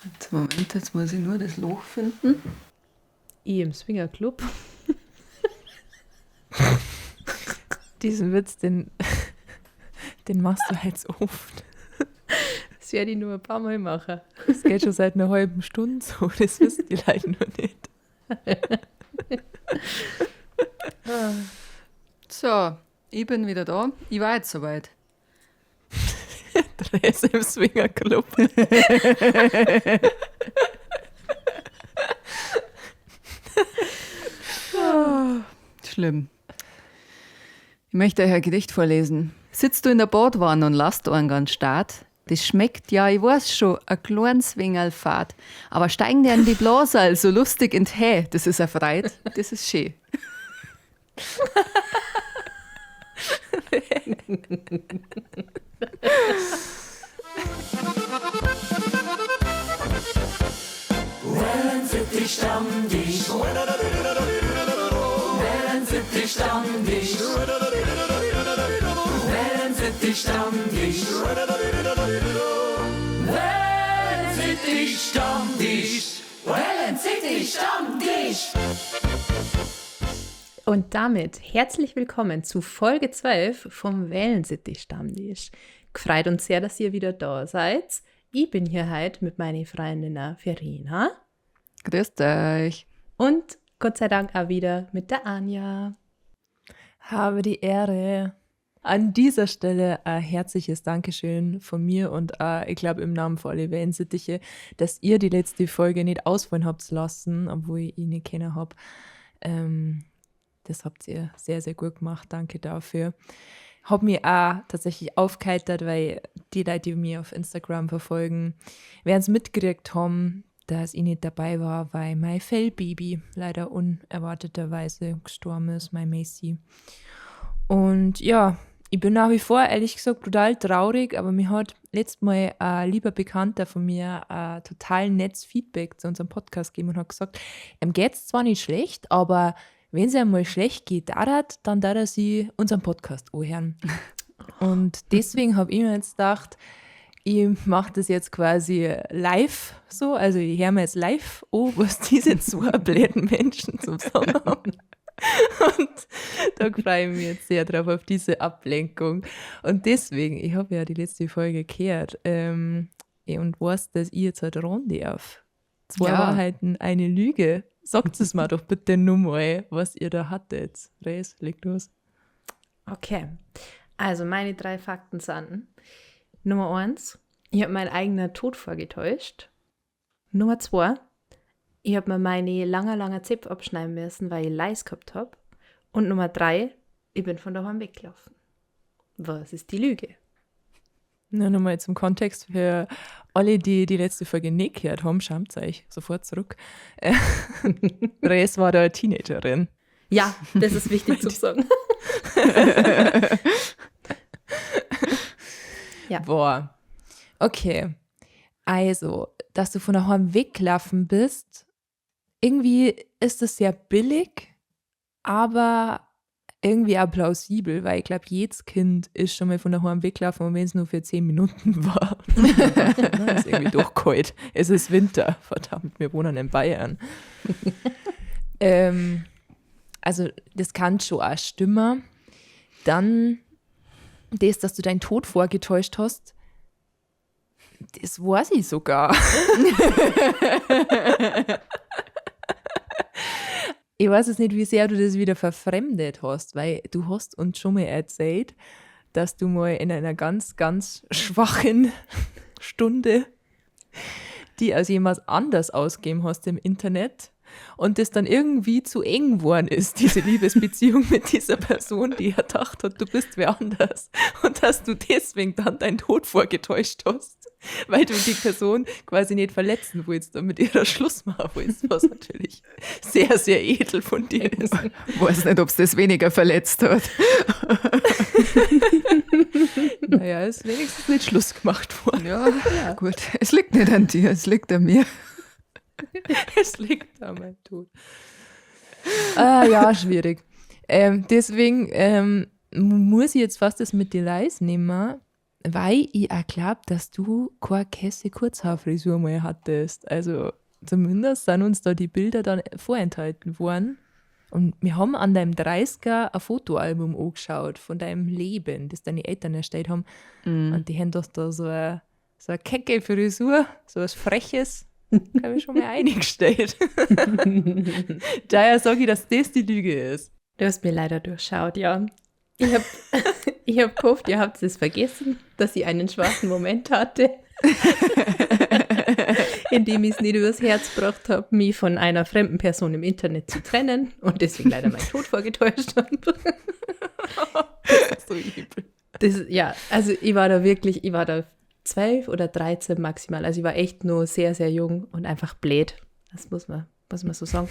Jetzt, Moment, jetzt muss ich nur das Loch finden. Ich im Swingerclub. Diesen Witz, den machst du halt so oft. Das werde ich nur ein paar Mal machen. Das geht schon seit einer halben Stunde so, das wissen die Leute nur nicht. So, ich bin wieder da. Ich war jetzt soweit. Dress im Swingerclub. Oh, schlimm. Ich möchte euch ein Gedicht vorlesen. Sitzt du in der Badwanne und lasst einen ganz Start? Das schmeckt ja, ich weiß schon, ein kleines Wingerl fad. Aber steigen dir in die Blaserl so lustig in Hä, das ist eine Freude, das ist schön. Wellensittich Stammtisch. Wellensittich Stammtisch. Wellensittich Stammtisch. Wellensittich Stammtisch. Wellensittich Stammtisch. Und damit herzlich willkommen zu Folge 12 vom Wellensittich Stammtisch. Gefreut uns sehr, dass ihr wieder da seid. Ich bin hier heute mit meiner Freundin Verena. Grüßt euch. Und Gott sei Dank auch wieder mit der Anja. Habe die Ehre. An dieser Stelle ein herzliches Dankeschön von mir und auch, ich glaube, im Namen von alle Wellensittiche, dass ihr die letzte Folge nicht ausfallen habt lassen, obwohl ich ihn nicht kennen hab. Das habt ihr sehr, sehr gut gemacht. Danke dafür. Hab mich auch tatsächlich aufgeheitert, weil die Leute, die mich auf Instagram verfolgen, werden's mitgekriegt haben, dass ich nicht dabei war, weil mein Fellbaby leider unerwarteterweise gestorben ist, mein Macy. Und ja, ich bin nach wie vor, ehrlich gesagt, brutal traurig, aber mir hat letztes Mal ein lieber Bekannter von mir ein total nettes Feedback zu unserem Podcast gegeben und hat gesagt, ihm geht's zwar nicht schlecht, aber wenn es einmal schlecht geht, dann darf er sich unseren Podcast anhören. Und deswegen hab ich mir jetzt gedacht, ich mach das jetzt quasi live so, also ich hör mir jetzt live an, was diese zwei blöden Menschen zum Sagen haben. Und da freue ich mich jetzt sehr drauf, auf diese Ablenkung. Und deswegen, ich hab ja die letzte Folge gehört und weiß, dass ich jetzt halt ran darf. Zwei Wahrheiten, eine Lüge. Sagt es mir doch bitte nur mal, was ihr da hattet. Res, leg los. Okay, also meine 3 Fakten sind: Nummer 1, ich hab meinen eigenen Tod vorgetäuscht. Nummer 2, ich hab mir meine lange, lange Zäpfe abschneiden müssen, weil ich Leis gehabt hab. Und Nummer 3, ich bin von daheim weggelaufen. Was ist die Lüge? Na, nochmal zum Kontext für alle, die die letzte Folge nicht gehört haben, schaut euch sofort zurück. Res war da eine Teenagerin. Ja, das ist wichtig zu sagen. Ja. Boah. Okay. Also, dass du von daheim weggelaufen bist, irgendwie ist das sehr billig, aber irgendwie auch plausibel, weil ich glaub, jedes Kind ist schon mal von daheim weggelaufen, und wenn's nur für 10 Minuten war. Das ist irgendwie doch kalt. Es ist Winter, verdammt, wir wohnen in Bayern. Also, das kann schon auch stimmen. Dann das, dass du deinen Tod vorgetäuscht hast, das weiß ich sogar. Ich weiß jetzt nicht, wie sehr du das wieder verfremdet hast, weil du hast uns schon mal erzählt, dass du mal in einer ganz, ganz schwachen Stunde die als jemand anders ausgegeben hast im Internet und das dann irgendwie zu eng geworden ist, diese Liebesbeziehung mit dieser Person, die erdacht hat, du bist wer anders und dass du deswegen dann deinen Tod vorgetäuscht hast, weil du die Person quasi nicht verletzen willst und mit ihrer Schluss machen willst, was natürlich sehr, sehr edel von dir ist. Ich weiß nicht, ob's das weniger verletzt hat. Naja, ist wenigstens nicht Schluss gemacht worden. Ja, ja, gut. Es liegt nicht an dir, es liegt an mir. Es liegt an meinem Tod. Ah, ja, schwierig. Deswegen muss ich jetzt fast das mit den Leis nehmen. Weil ich auch glaub, dass du keine Käse Kurzhaarfrisur mal hattest. Also zumindest sind uns da die Bilder dann vorenthalten worden. Und wir haben an deinem 30er ein Fotoalbum angeschaut von deinem Leben, das deine Eltern erstellt haben. Und die haben doch da so eine kecke Frisur, so was Freches, habe ich schon mal eingestellt. Daher sage ich, dass das die Lüge ist. Du hast mir leider durchschaut, ja. Ich hab gehofft, ihr habt es vergessen, dass ich einen schwachen Moment hatte, in dem ich es nicht übers Herz gebracht habe, mich von einer fremden Person im Internet zu trennen und deswegen leider meinen Tod vorgetäuscht habe. Das ist so übel. Das, ja, also ich war da wirklich, ich war da 12 oder 13 maximal. Also ich war echt nur sehr, sehr jung und einfach blöd. Das muss man so sagen.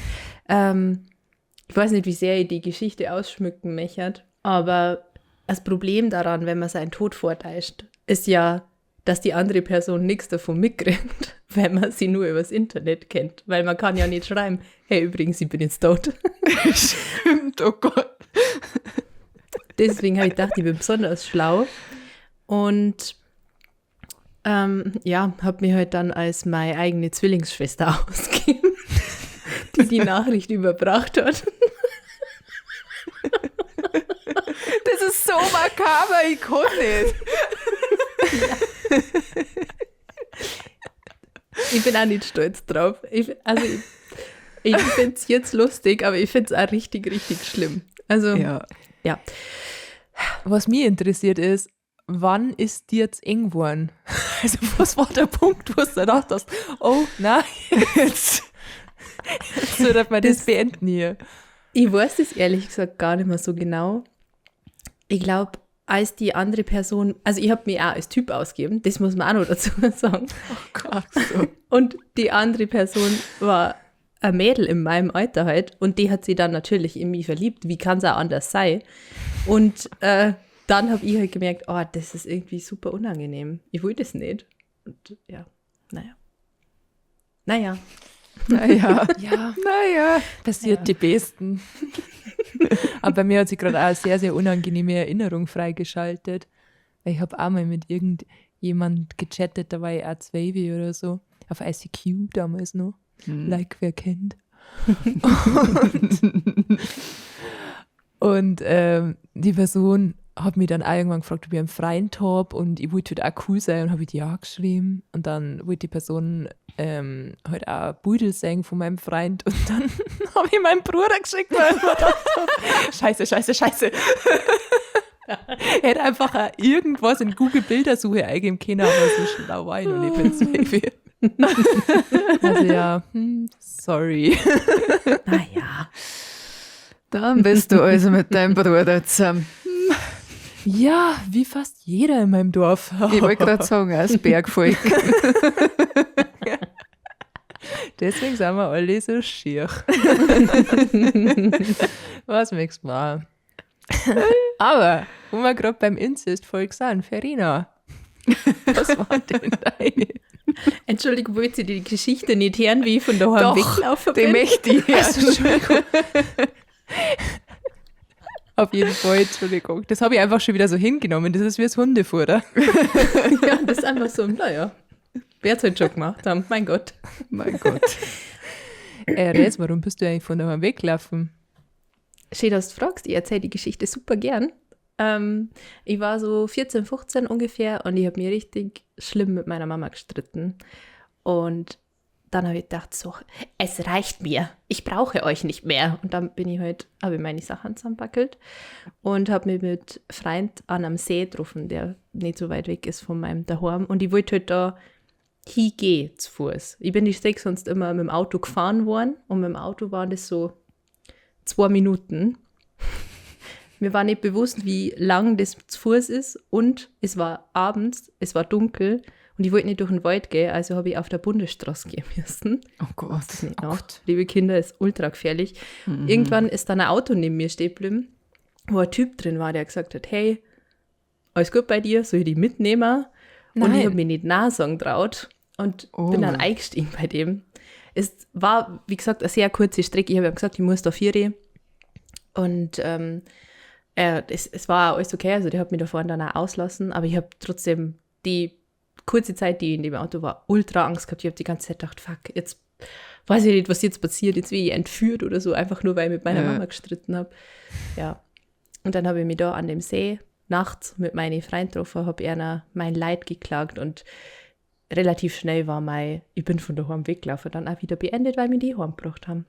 Ich weiß nicht, wie sehr ich die Geschichte ausschmücken möchte, aber das Problem daran, wenn man seinen Tod vortäuscht, ist ja, dass die andere Person nichts davon mitkriegt, wenn man sie nur übers Internet kennt. Weil man kann ja nicht schreiben, hey, übrigens, ich bin jetzt tot. Stimmt, oh Gott. Deswegen habe ich gedacht, ich bin besonders schlau. Und ja, habe mich halt dann als meine eigene Zwillingsschwester ausgegeben, die die Nachricht überbracht hat. Das ist so makaber, ich kann nicht. Ja. Ich bin auch nicht stolz drauf. Ich finde es jetzt lustig, aber ich finde es auch richtig, richtig schlimm. Also, ja. Was mich interessiert ist, wann ist dir jetzt eng geworden? Also, was war der Punkt, wo du gedacht hast, oh nein, jetzt sollte man das beenden hier. Ich weiß es ehrlich gesagt gar nicht mehr so genau. Ich glaube, als die andere Person, also ich habe mich auch als Typ ausgegeben, das muss man auch noch dazu sagen. Oh Gott. So. Und die andere Person war ein Mädel in meinem Alter halt und die hat sich dann natürlich in mich verliebt, wie kann es auch anders sein? Und dann habe ich halt gemerkt, oh, das ist irgendwie super unangenehm. Ich will das nicht. Und ja, naja. Naja. Ja. Naja. Passiert die Besten. Aber bei mir hat sich gerade auch eine sehr, sehr unangenehme Erinnerung freigeschaltet. Weil ich habe auch mal mit irgendjemand gechattet, da war ich auch 12 oder so. Auf ICQ damals noch. Like, wer kennt. Und die Person hat mich dann auch irgendwann gefragt, ob ich einen Freund habe und ich wollte halt auch cool sein und habe ich ja geschrieben. Und dann wollte die Person halt auch Bilder sehen von meinem Freund und dann habe ich meinen Bruder geschickt, weil ich mir gedacht habe, Scheiße. Er hätte einfach auch irgendwas in Google Bildersuche eingeben können, aber so schlau war ich noch nicht mit 12. Also ja, sorry. Naja. Dann bist du also mit deinem Bruder zusammen. Ja, wie fast jeder in meinem Dorf. Ich wollte gerade sagen, als Bergvolk. Ja. Deswegen sind wir alle so schier. Was möchtest du machen? Aber, wo wir gerade beim Inzestvolk sind, Verena, was war denn deine? Entschuldigung, wollt ihr die Geschichte nicht hören, wie ich von daheim weggelaufen bin? Die möchte ich. Also, Entschuldigung. Auf jeden Fall, Entschuldigung. Das habe ich einfach schon wieder so hingenommen. Das ist wie das Hundefutter. Ja, das ist einfach so, naja, wer es halt schon gemacht haben. Mein Gott. Mein Gott. Res, warum bist du eigentlich von daheim weggelaufen? Schön, dass du fragst. Ich erzähle die Geschichte super gern. Ich war so 14, 15 ungefähr und ich habe mich richtig schlimm mit meiner Mama gestritten. Und dann habe ich gedacht, so, es reicht mir, ich brauche euch nicht mehr. Und dann bin ich halt, habe ich meine Sachen zusammenpackelt und habe mich mit Freund an einem See getroffen, der nicht so weit weg ist von meinem Daheim. Und ich wollte halt da hingehen zu Fuß. Ich bin die Strecke sonst immer mit dem Auto gefahren worden und mit dem Auto waren das so 2 Minuten. Mir war nicht bewusst, wie lang das zu Fuß ist und es war abends, es war dunkel. Und ich wollte nicht durch den Wald gehen, also habe ich auf der Bundesstraße gehen müssen. Oh Gott. Das nicht oh Gott. Liebe Kinder, ist ultra gefährlich. Mhm. Irgendwann ist dann ein Auto neben mir stehen geblieben, wo ein Typ drin war, der gesagt hat, hey, alles gut bei dir, soll ich dich mitnehmen? Nein. Und ich habe mich nicht nein sagen getraut und bin dann eingestiegen bei dem. Es war, wie gesagt, eine sehr kurze Strecke. Ich habe ihm gesagt, ich muss da 4. Und Es war auch alles okay, also der hat mich da vorne dann auch auslassen, aber ich habe trotzdem die kurze Zeit, die ich in dem Auto war, ultra Angst gehabt. Ich habe die ganze Zeit gedacht, fuck, jetzt weiß ich nicht, was jetzt passiert, jetzt bin ich entführt oder so, einfach nur, weil ich mit meiner Mama gestritten habe. Ja. Und dann habe ich mich da an dem See nachts mit meinen Freunden getroffen, habe einer mein Leid geklagt und relativ schnell war mein, ich bin von daheim weggelaufen, dann auch wieder beendet, weil wir die heimgebracht haben.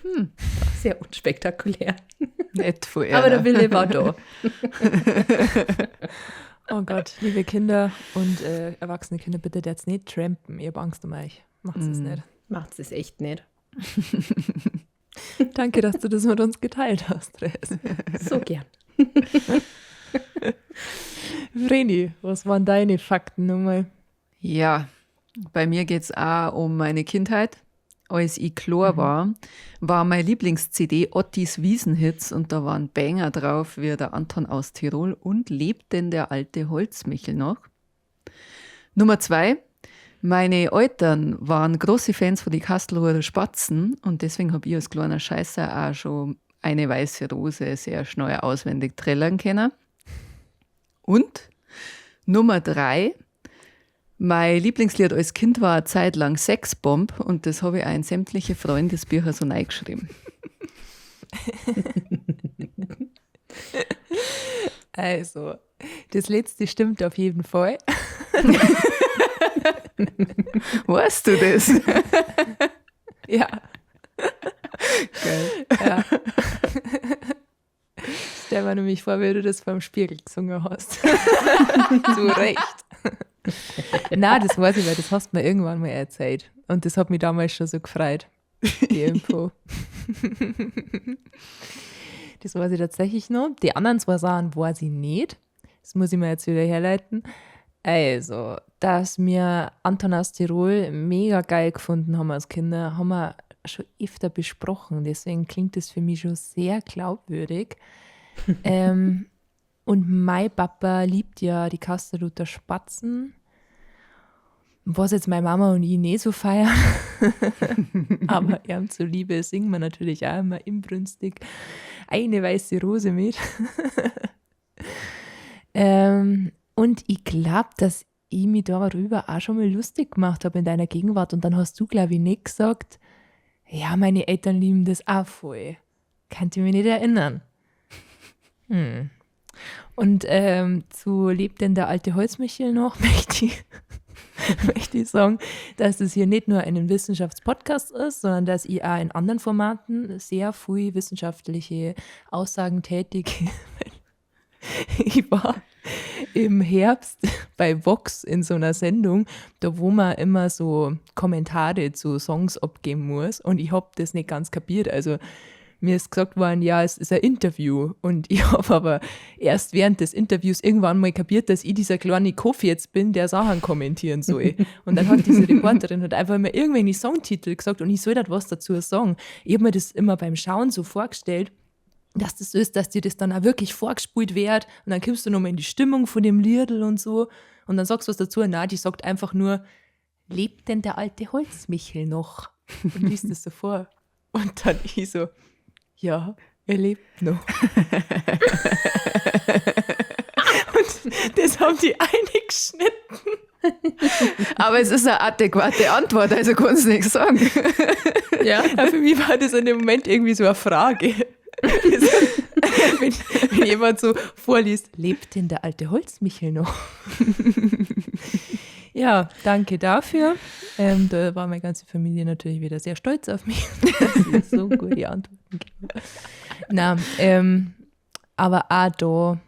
War sehr unspektakulär. Nett von Aber der einer. Wille war da. Oh Gott, liebe Kinder und erwachsene Kinder, bitte jetzt nicht trampen. Ich hab Angst um euch. Macht's es nicht. Macht's es echt nicht. Danke, dass du das mit uns geteilt hast, Therese. So gern. Vreni, was waren deine Fakten nochmal? Ja, bei mir geht's auch um meine Kindheit. Als ich klein war, war meine Lieblings-C D Ottis Wiesenhits und da waren Banger drauf, wie der Anton aus Tirol und lebt denn der alte Holzmichel noch? Nummer 2, meine Eltern waren große Fans von den Kastelruther Spatzen und deswegen hab ich als kleiner Scheißer auch schon eine weiße Rose sehr schnell auswendig trällern können. Und Nummer 3, mein Lieblingslied als Kind war eine Zeit lang Sexbomb und das habe ich auch in sämtliche Freundesbücher so reingeschrieben. Also, das letzte stimmt auf jeden Fall. Weißt du das? Ja. Geil. Ja. Stell mir nämlich vor, wie du das vorm Spiegel gesungen hast. Zu Recht. Nein, das weiß ich, weil das hast du mir irgendwann mal erzählt. Und das hat mich damals schon so gefreut, die Info. Das weiß ich tatsächlich noch. Die anderen zwei Sachen weiß ich nicht. Das muss ich mir jetzt wieder herleiten. Also, dass wir Anton aus Tirol mega geil gefunden haben als Kinder, haben wir schon öfter besprochen. Deswegen klingt das für mich schon sehr glaubwürdig. Und mein Papa liebt ja die Kastelruther Spatzen, was jetzt meine Mama und ich nicht so feiern. Aber ihm zuliebe singen wir natürlich auch immer inbrünstig eine weiße Rose mit. Und ich glaub, dass ich mich darüber auch schon mal lustig gemacht hab in deiner Gegenwart. Und dann hast du, glaub ich, nicht gesagt, ja, meine Eltern lieben das auch voll. Kann ich mich nicht erinnern. Und zu Lebt denn der alte Holzmichel noch, möchte ich sagen, dass es hier nicht nur ein Wissenschaftspodcast ist, sondern dass ich auch in anderen Formaten sehr viel wissenschaftliche Aussagen tätige. Ich war im Herbst bei Vox in so einer Sendung, da wo man immer so Kommentare zu Songs abgeben muss und ich hab das nicht ganz kapiert. Also mir ist gesagt worden, ja, es ist ein Interview. Und ich hab aber erst während des Interviews irgendwann mal kapiert, dass ich dieser kleine Kofi jetzt bin, der Sachen kommentieren soll. Und dann hat diese Reporterin halt einfach immer irgendwelche Songtitel gesagt und ich soll da was dazu sagen. Ich hab mir das immer beim Schauen so vorgestellt, dass das so ist, dass dir das dann auch wirklich vorgespult wird und dann kommst du nochmal in die Stimmung von dem Liedl und so und dann sagst du was dazu. Nein, die sagt einfach nur, lebt denn der alte Holzmichel noch? Und liest das so vor. Und dann ich so, ja, er lebt noch. Und das haben die eingeschnitten. Aber es ist eine adäquate Antwort, also kannst du nichts sagen. Ja. Ja, für mich war das in dem Moment irgendwie so eine Frage. Wenn jemand so vorliest, lebt denn der alte Holzmichel noch? Ja, danke dafür. Da war meine ganze Familie natürlich wieder sehr stolz auf mich, dass ich so gute Antworten gebe. Na, aber auch da,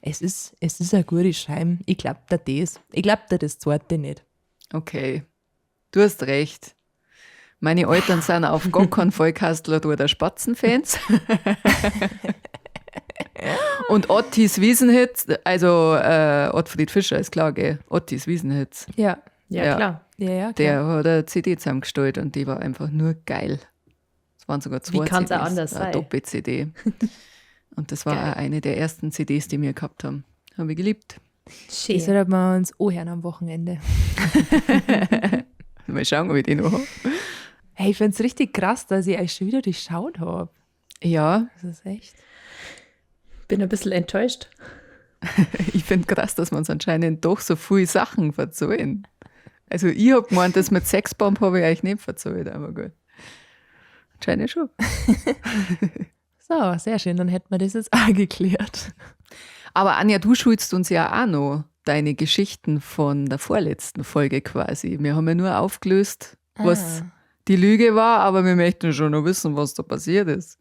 es ist eine gute Scheibe. Ich glaub dir das. Ich glaub dir das zweite nicht. Okay, du hast recht. Meine Eltern sind auf gar keinen Fall Kastelruther Spatzenfans. Und Ottis Wiesenhits, also Ottfried Fischer ist klar, gell? Ottis Wiesenhits. Ja. Ja, Ja. klar. Ja, ja, klar. Der hat eine CD zusammengestellt und die war einfach nur geil. Es waren sogar zwei Wie kann's auch C Ds, anders eine sein? Doppel-C D. Und das war Geil. auch eine der ersten C Ds, die wir gehabt haben. Haben wir geliebt. Schön. Das sollten wir uns anhören am Wochenende. Mal schauen, ob ich die noch hab. Hey, ich find's richtig krass, dass ich euch schon wieder durchschaut hab. Ja. Das ist echt. Bin ein bisschen enttäuscht. Ich finde krass, dass wir uns anscheinend doch so viele Sachen verzeihen. Also ich hab gemeint, das mit Sexbomb habe ich eigentlich nicht verzeiht, aber gut. Anscheinend schon. So, sehr schön, dann hätten wir das jetzt auch geklärt. Aber Anja, du schuldest uns ja auch noch deine Geschichten von der vorletzten Folge quasi. Wir haben ja nur aufgelöst, was die Lüge war, aber wir möchten schon noch wissen, was da passiert ist.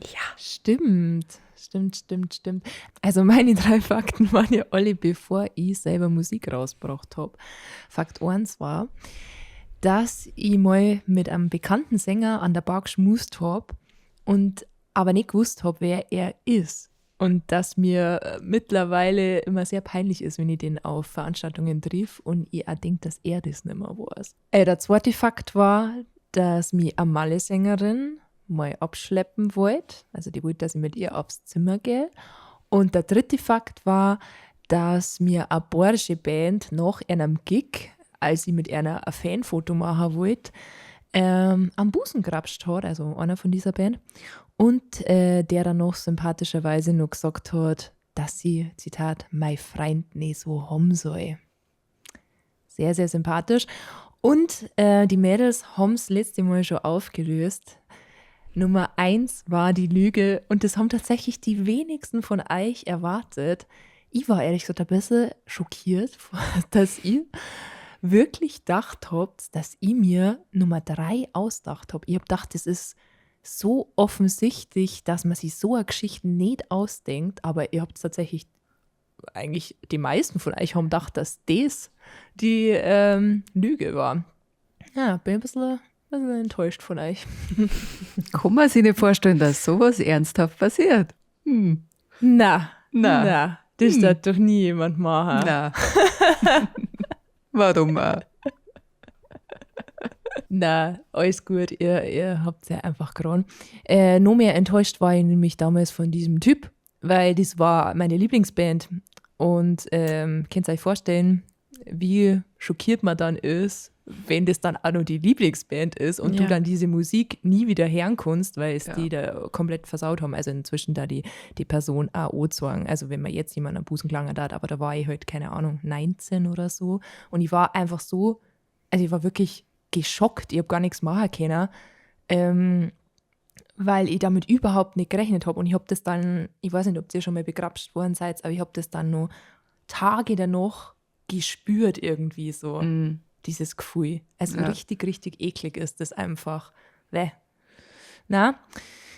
Ja. Stimmt, stimmt, stimmt, stimmt. Also meine 3 Fakten waren ja alle, bevor ich selber Musik rausgebracht hab. Fakt 1 war, dass ich mal mit einem bekannten Sänger an der Bar geschmust hab und aber nicht gewusst hab, wer er ist. Und dass mir mittlerweile immer sehr peinlich ist, wenn ich den auf Veranstaltungen triff und ich auch denk, dass er das nicht mehr weiß. Der zweite Fakt war, dass mich eine Malle-Sängerin mal abschleppen wollte. Also die wollte, dass ich mit ihr aufs Zimmer gehe. Und der dritte Fakt war, dass mir eine bayerische Band nach einem Gig, als ich mit einer ein Fanfoto machen wollte, am Busen grapscht hat, also einer von dieser Band. Und der dann noch sympathischerweise noch gesagt hat, dass sie, Zitat, mein Freund nicht so haben soll. Sehr, sehr sympathisch. Und die Mädels haben's letzte Mal schon aufgelöst. Nummer 1 war die Lüge und das haben tatsächlich die wenigsten von euch erwartet. Ich war ehrlich gesagt ein bisschen schockiert, dass ihr wirklich gedacht habt, dass ich mir Nummer 3 ausgedacht hab. Ich hab gedacht, das ist so offensichtlich, dass man sich so eine Geschichte nicht ausdenkt, aber ihr habt tatsächlich, eigentlich die meisten von euch haben gedacht, dass das die Lüge war. Ja, bin ein bisschen enttäuscht von euch. Kann man sich nicht vorstellen, dass sowas ernsthaft passiert? Na, Na. na, das darf doch nie jemand machen. Na. Warum auch? Na, alles gut, ihr habt's ja einfach geran. Noch mehr enttäuscht war ich nämlich damals von diesem Typ, weil das war meine Lieblingsband. Und könnt ihr euch vorstellen, wie schockiert man dann ist, wenn das dann auch noch die Lieblingsband ist und du dann diese Musik nie wieder hören kannst, weil es die da komplett versaut haben. Also inzwischen da die Person auch angezogen. Also wenn man jetzt jemanden am Busen gelangen hat, aber da war ich halt, keine Ahnung, 19 oder so. Und ich war einfach so, also ich war wirklich geschockt, ich hab gar nichts machen können, weil ich damit überhaupt nicht gerechnet hab. Und ich hab das dann, ich weiß nicht, ob ihr schon mal begrapscht worden seid, aber ich hab das dann noch Tage danach gespürt irgendwie so. Dieses Gefühl. Also richtig, richtig eklig ist das einfach. Weh. Na,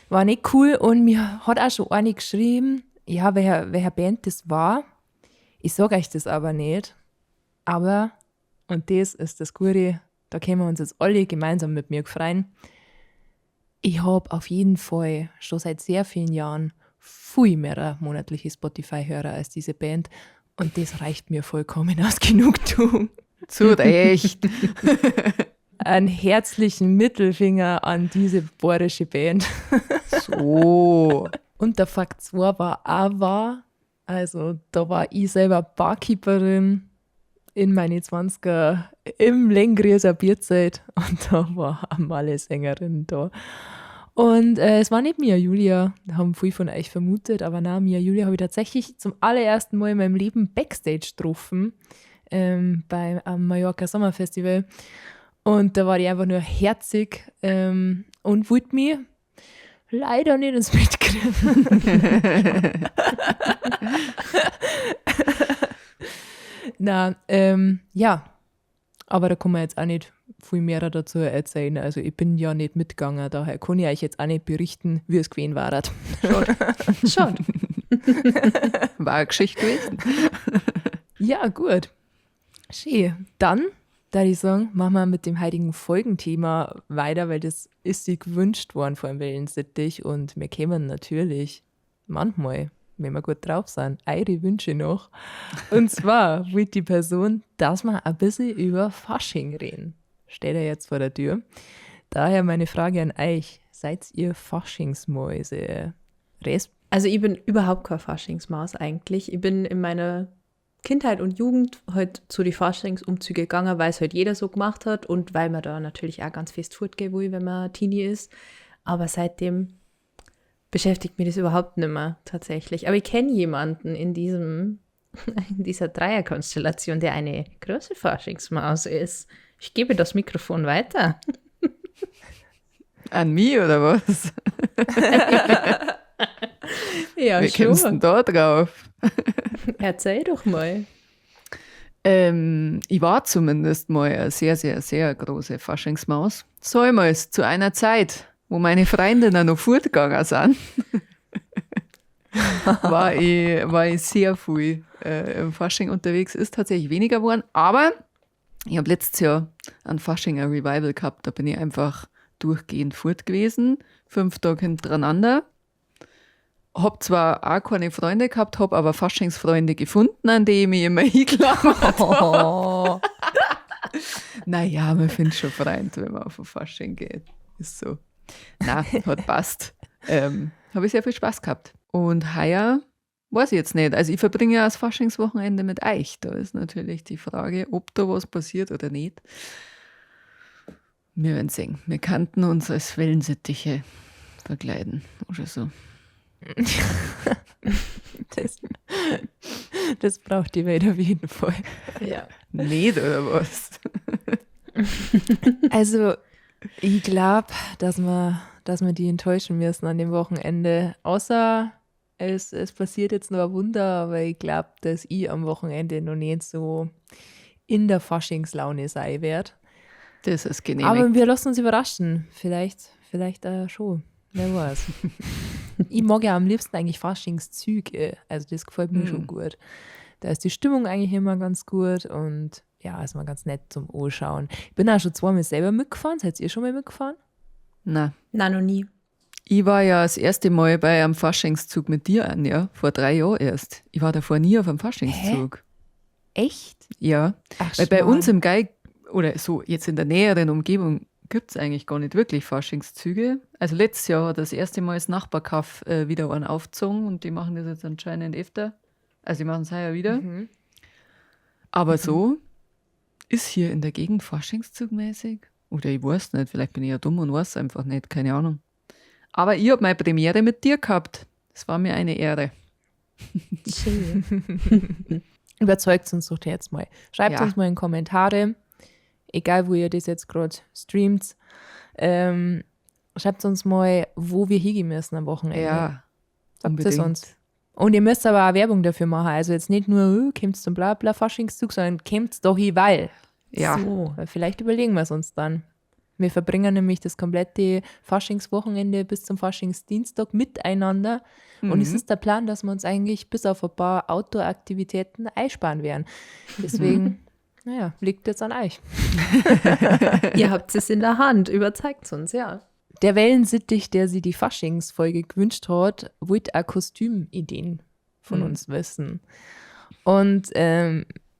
war nicht cool und mir hat auch schon eine geschrieben, ja, welcher Band das war. Ich sag euch das aber nicht. Aber, und das ist das Gute, da können wir uns jetzt alle gemeinsam mit mir freuen. Ich hab auf jeden Fall schon seit sehr vielen Jahren viel mehr monatliche Spotify-Hörer als diese Band. Und das reicht mir vollkommen aus Genugtuung. Zu Recht. Einen herzlichen Mittelfinger an diese bayerische Band. So. Und der Fakt 2 war auch wahr. Also da war ich selber Barkeeperin in meine 20er im Lengrieser Bierzelt und da war eine Malle-Sängerin da. Und es war nicht Mia Julia, haben viele von euch vermutet, aber nein, Mia Julia habe ich tatsächlich zum allerersten Mal in meinem Leben Backstage getroffen, beim Mallorca Sommerfestival. Und da war die einfach nur herzig und wollte mich leider nicht ins Bett kriegen. Na, ja, aber da kann man jetzt auch nicht viel mehr dazu erzählen. Also ich bin ja nicht mitgegangen, daher kann ich euch jetzt auch nicht berichten, wie es gewesen war. Schade. Schade. War eine Geschichte gewesen. Ja, gut. Schön. Dann, da ich sagen, machen wir mit dem heutigen Folgenthema weiter, weil das ist sich gewünscht worden von Wellensittich und wir kämen natürlich manchmal, wenn wir gut drauf sind, eure Wünsche noch. Und zwar wollte die Person, dass wir ein bisschen über Fasching reden. Steht er jetzt vor der Tür. Daher meine Frage an euch. Seid ihr Faschingsmäuse? Res? Also ich bin überhaupt kein Faschingsmaus eigentlich. Ich bin in meiner Kindheit und Jugend halt zu den Faschingsumzügen gegangen, weil es halt jeder so gemacht hat und weil man da natürlich auch ganz fest fortgehen will, wenn man Teenie ist. Aber seitdem Beschäftigt mich das überhaupt nicht mehr, tatsächlich. Aber ich kenne jemanden in dieser Dreierkonstellation, der eine große Faschingsmaus ist. Ich gebe das Mikrofon weiter. An mich oder was? Ja, Wie kommst du denn da drauf? Erzähl doch mal. Ich war zumindest mal eine sehr, sehr, sehr große Faschingsmaus. Säumals zu einer Zeit, wo meine Freundinnen noch fortgegangen sind, war ich sehr viel im Fasching unterwegs. Ist tatsächlich weniger geworden, aber ich hab letztes Jahr ein Fasching ein Revival gehabt. Da bin ich einfach durchgehend fort gewesen, 5 Tage hintereinander. Hab zwar auch keine Freunde gehabt, hab aber Faschingsfreunde gefunden, an die ich mich immer hingeklammert hab. Oh. Naja, man findet schon Freunde, wenn man auf ein Fasching geht. Ist so. Na, hat passt. Hab ich sehr viel Spaß gehabt. Und heuer weiß ich jetzt nicht. Also ich verbringe ja das Faschingswochenende mit euch. Da ist natürlich die Frage, ob da was passiert oder nicht. Wir werden sehen. Wir könnten uns als Wellensittiche verkleiden oder so. Das braucht die Welt auf jeden Fall. Ja. Nicht, oder was? Also, ich glaub, dass wir die enttäuschen müssen an dem Wochenende. Außer es passiert jetzt noch ein Wunder, aber ich glaub, dass ich am Wochenende noch nicht so in der Faschingslaune sein werd. Das ist genehmigt. Aber wir lassen uns überraschen. Vielleicht schon. Wer weiß. Ich mag ja am liebsten eigentlich Faschingszüge. Also das gefällt mir schon gut. Da ist die Stimmung eigentlich immer ganz gut und ja, ist mal ganz nett zum Anschauen. Ich bin auch schon zweimal selber mitgefahren. Seid ihr schon mal mitgefahren? Nein. Nein, noch nie. Ich war ja das erste Mal bei einem Faschingszug mit dir, Anja, vor 3 Jahren erst. Ich war davor nie auf einem Faschingszug. Hä? Echt? Ja. Ach, weil bei Schmarrn. uns im Geig oder so jetzt in der näheren Umgebung gibt's eigentlich gar nicht wirklich Faschingszüge. Also letztes Jahr hat das erste Mal das Nachbarkaff wieder einen aufgezogen und die machen das jetzt anscheinend öfter. Also die machen's heuer wieder. Aber so ist hier in der Gegend Faschingszugmäßig. Oder ich weiß nicht, vielleicht bin ich ja dumm und weiß einfach nicht, keine Ahnung. Aber ich hab meine Premiere mit dir gehabt. Das war mir eine Ehre. Schön. Überzeugt uns doch jetzt mal. Schreibt uns mal in Kommentare, egal wo ihr das jetzt grad streamt. Schreibt uns mal, wo wir hingehen müssen am Wochenende. Ja, Sagt es unbedingt. uns. Und ihr müsst aber auch Werbung dafür machen. Also jetzt nicht nur, oh, kommt zum Blabla Faschingszug, sondern kommt doch hin, weil. Ja. So. Weil vielleicht überlegen wir es uns dann. Wir verbringen nämlich das komplette Faschingswochenende bis zum Faschingsdienstag miteinander. Und es ist der Plan, dass wir uns eigentlich bis auf ein paar Outdoor-Aktivitäten einsparen werden. Deswegen, naja, liegt jetzt an euch. Ihr habt es in der Hand, überzeigt uns, ja. Der Wellensittich, der sich die Faschingsfolge gewünscht hat, wollte auch Kostümideen von uns wissen. Und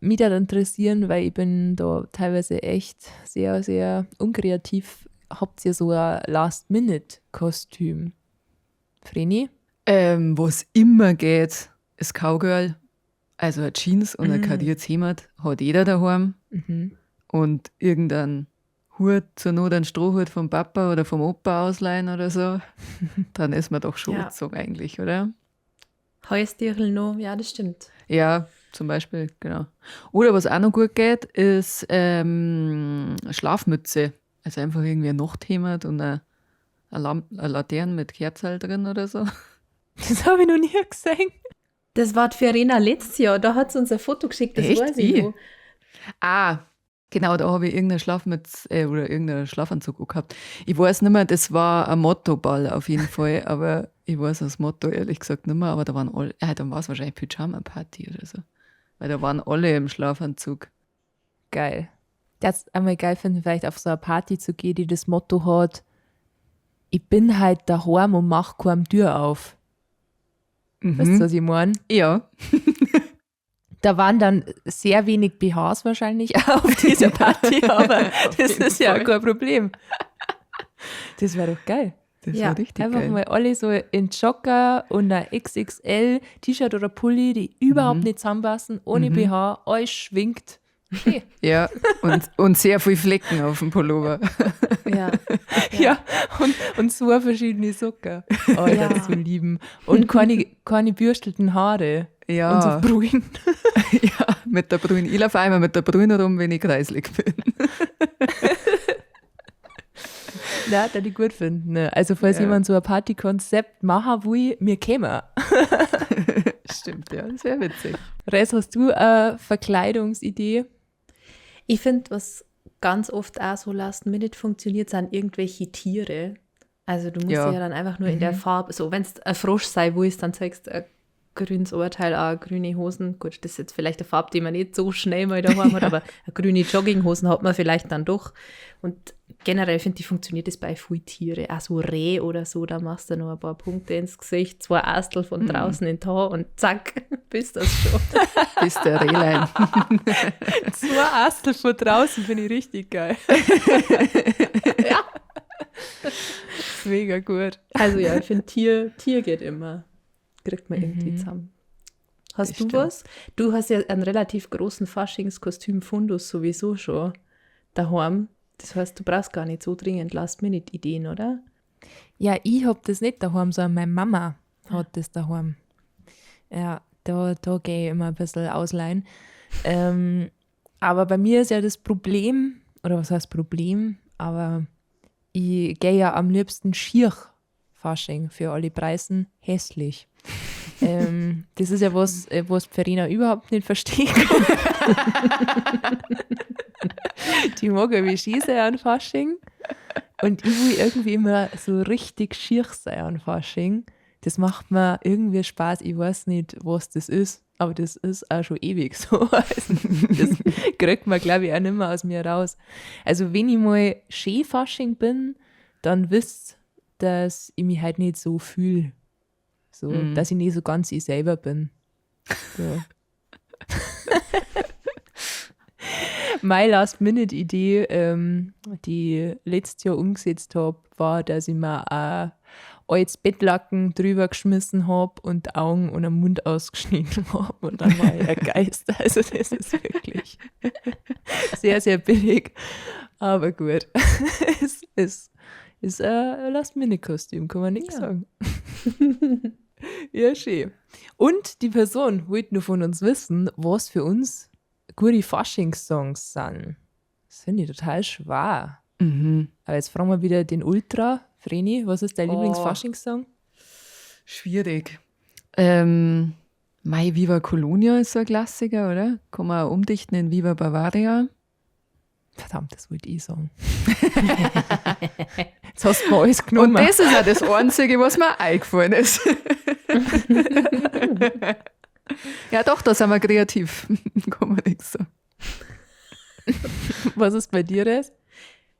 mich da interessieren, weil ich bin da teilweise echt sehr, sehr unkreativ. Habt ihr so ein Last-Minute-Kostüm? Vreni? Was immer geht, ist Cowgirl. Also eine Jeans und ein kariertes Hemd hat jeder daheim. Und irgendein Hut, zur Not einen Strohhut vom Papa oder vom Opa ausleihen oder so. Dann ist man doch schon angezogen eigentlich, oder? Häustierl noch, ja, das stimmt. Ja, zum Beispiel, genau. Oder was auch noch gut geht, ist Schlafmütze. Also einfach irgendwie ein Nachthemd und eine Laterne mit Kerzerl drin oder so. Das habe ich noch nie gesehen. Das war die Verena letztes Jahr, da hat sie uns ein Foto geschickt, das Echt? weiß ich Ich? noch. Ah, genau, da habe ich irgendeinen Schlafmütze oder irgendeinen Schlafanzug auch gehabt. Ich weiß nicht mehr, das war ein Motto-Ball auf jeden Fall, aber ich weiß das Motto ehrlich gesagt nicht mehr, aber da waren alle, dann war es wahrscheinlich Pyjama-Party oder so, weil da waren alle im Schlafanzug. Geil. Das einmal geil finden, vielleicht auf so eine Party zu gehen, die das Motto hat, ich bin halt daheim und mach keinem Tür auf. Weißt du, was ich mein? Ja. Da waren dann sehr wenig B Hs wahrscheinlich auf dieser Party, aber Auf das jeden ist ja Fall. kein Problem. Das wäre doch geil. Das Ja, war richtig Einfach geil. mal alle so in Jogger und ein XXL T-Shirt oder Pulli, die überhaupt nicht zusammenpassen, ohne BH, alles schwingt. Schön. Ja, und sehr viel Flecken auf dem Pullover. Ja. Ja, und zwei verschiedene Socken. Oh, Ja. das zu lieben. Und keine bürstelten Haare. Ja. Und so Brühen. Ja, mit der Brühen. Ich laufe einmal mit der Brühen rum, wenn ich kreislig bin. Ja, das ich gut finden. Ne? Also, falls Ja. jemand so ein Partykonzept machen will, mir käme. Stimmt, ja, das wäre witzig. Res, hast du eine Verkleidungsidee? Ich finde, was ganz oft auch so last minute funktioniert, sind irgendwelche Tiere. Also du musst Ja. ja dann einfach nur in der Farbe, so wenn es ein Frosch sei willst, dann zeigst du ein grünes Ohrteil, auch grüne Hosen. Gut, das ist jetzt vielleicht eine Farbe, die man nicht so schnell mal daheim hat, aber eine grüne Jogginghosen hat man vielleicht dann doch. Und generell finde ich, funktioniert das bei vielen Tiere. Auch so Reh oder so, da machst du noch ein paar Punkte ins Gesicht, zwei Astel von draußen in den Tor und zack, bist das schon. Bist der Rehlein. Zwei Astel von draußen finde ich richtig geil. Ja. Mega gut. Also ja, ich finde, Tier geht immer. Kriegt man irgendwie zusammen. Hast Das du stimmt. was? Du hast ja einen relativ großen Faschingskostüm-Fundus sowieso schon daheim. Das heißt, du brauchst gar nicht so dringend Last-Minute-Ideen, oder? Ja, ich hab das nicht daheim, sondern meine Mama hat das daheim. Ja, da gehe ich immer ein bisschen ausleihen. Aber bei mir ist ja das Problem, oder was heißt Problem, aber ich gehe ja am liebsten schier Fasching für alle Preisen hässlich. Das ist ja was, was Verena überhaupt nicht verstehen kann. Die mag ja wie schieße an Fasching. Und ich will irgendwie immer so richtig schier sein an Fasching. Das macht mir irgendwie Spaß. Ich weiß nicht, was das ist, aber das ist auch schon ewig so. Also, das kriegt man, glaube ich, auch nicht mehr aus mir raus. Also, wenn ich mal schön Fasching bin, dann wisst, dass ich mich halt nicht so fühle. So, dass ich nicht so ganz ich selber bin. So. Meine Last-Minute-Idee, die ich letztes Jahr umgesetzt habe, war, dass ich mir ein altes Bettlaken drüber geschmissen habe und die Augen und den Mund ausgeschnitten habe. Und dann war ich ein Geist. Also das ist wirklich sehr, sehr billig. Aber gut. Es ist ein Last-Minute-Kostüm, kann man nichts Ja. sagen. Ja, schön. Und die Person wollte nur von uns wissen, was für uns gute Faschings-Songs sind. Das finde ich total schwer. Mhm. Aber jetzt fragen wir wieder den Ultra. Vreni, was ist dein Oh. Lieblingsfaschingssong? Schwierig. Mai Viva Colonia ist so ein Klassiker, oder? Kann man auch umdichten in Viva Bavaria. Verdammt, das wollte ich sagen. Jetzt hast du mir alles genommen. Und das ist auch das Einzige, was mir eingefallen ist. Ja doch, da sind wir kreativ. Kann man nichts sagen. Was ist bei dir das?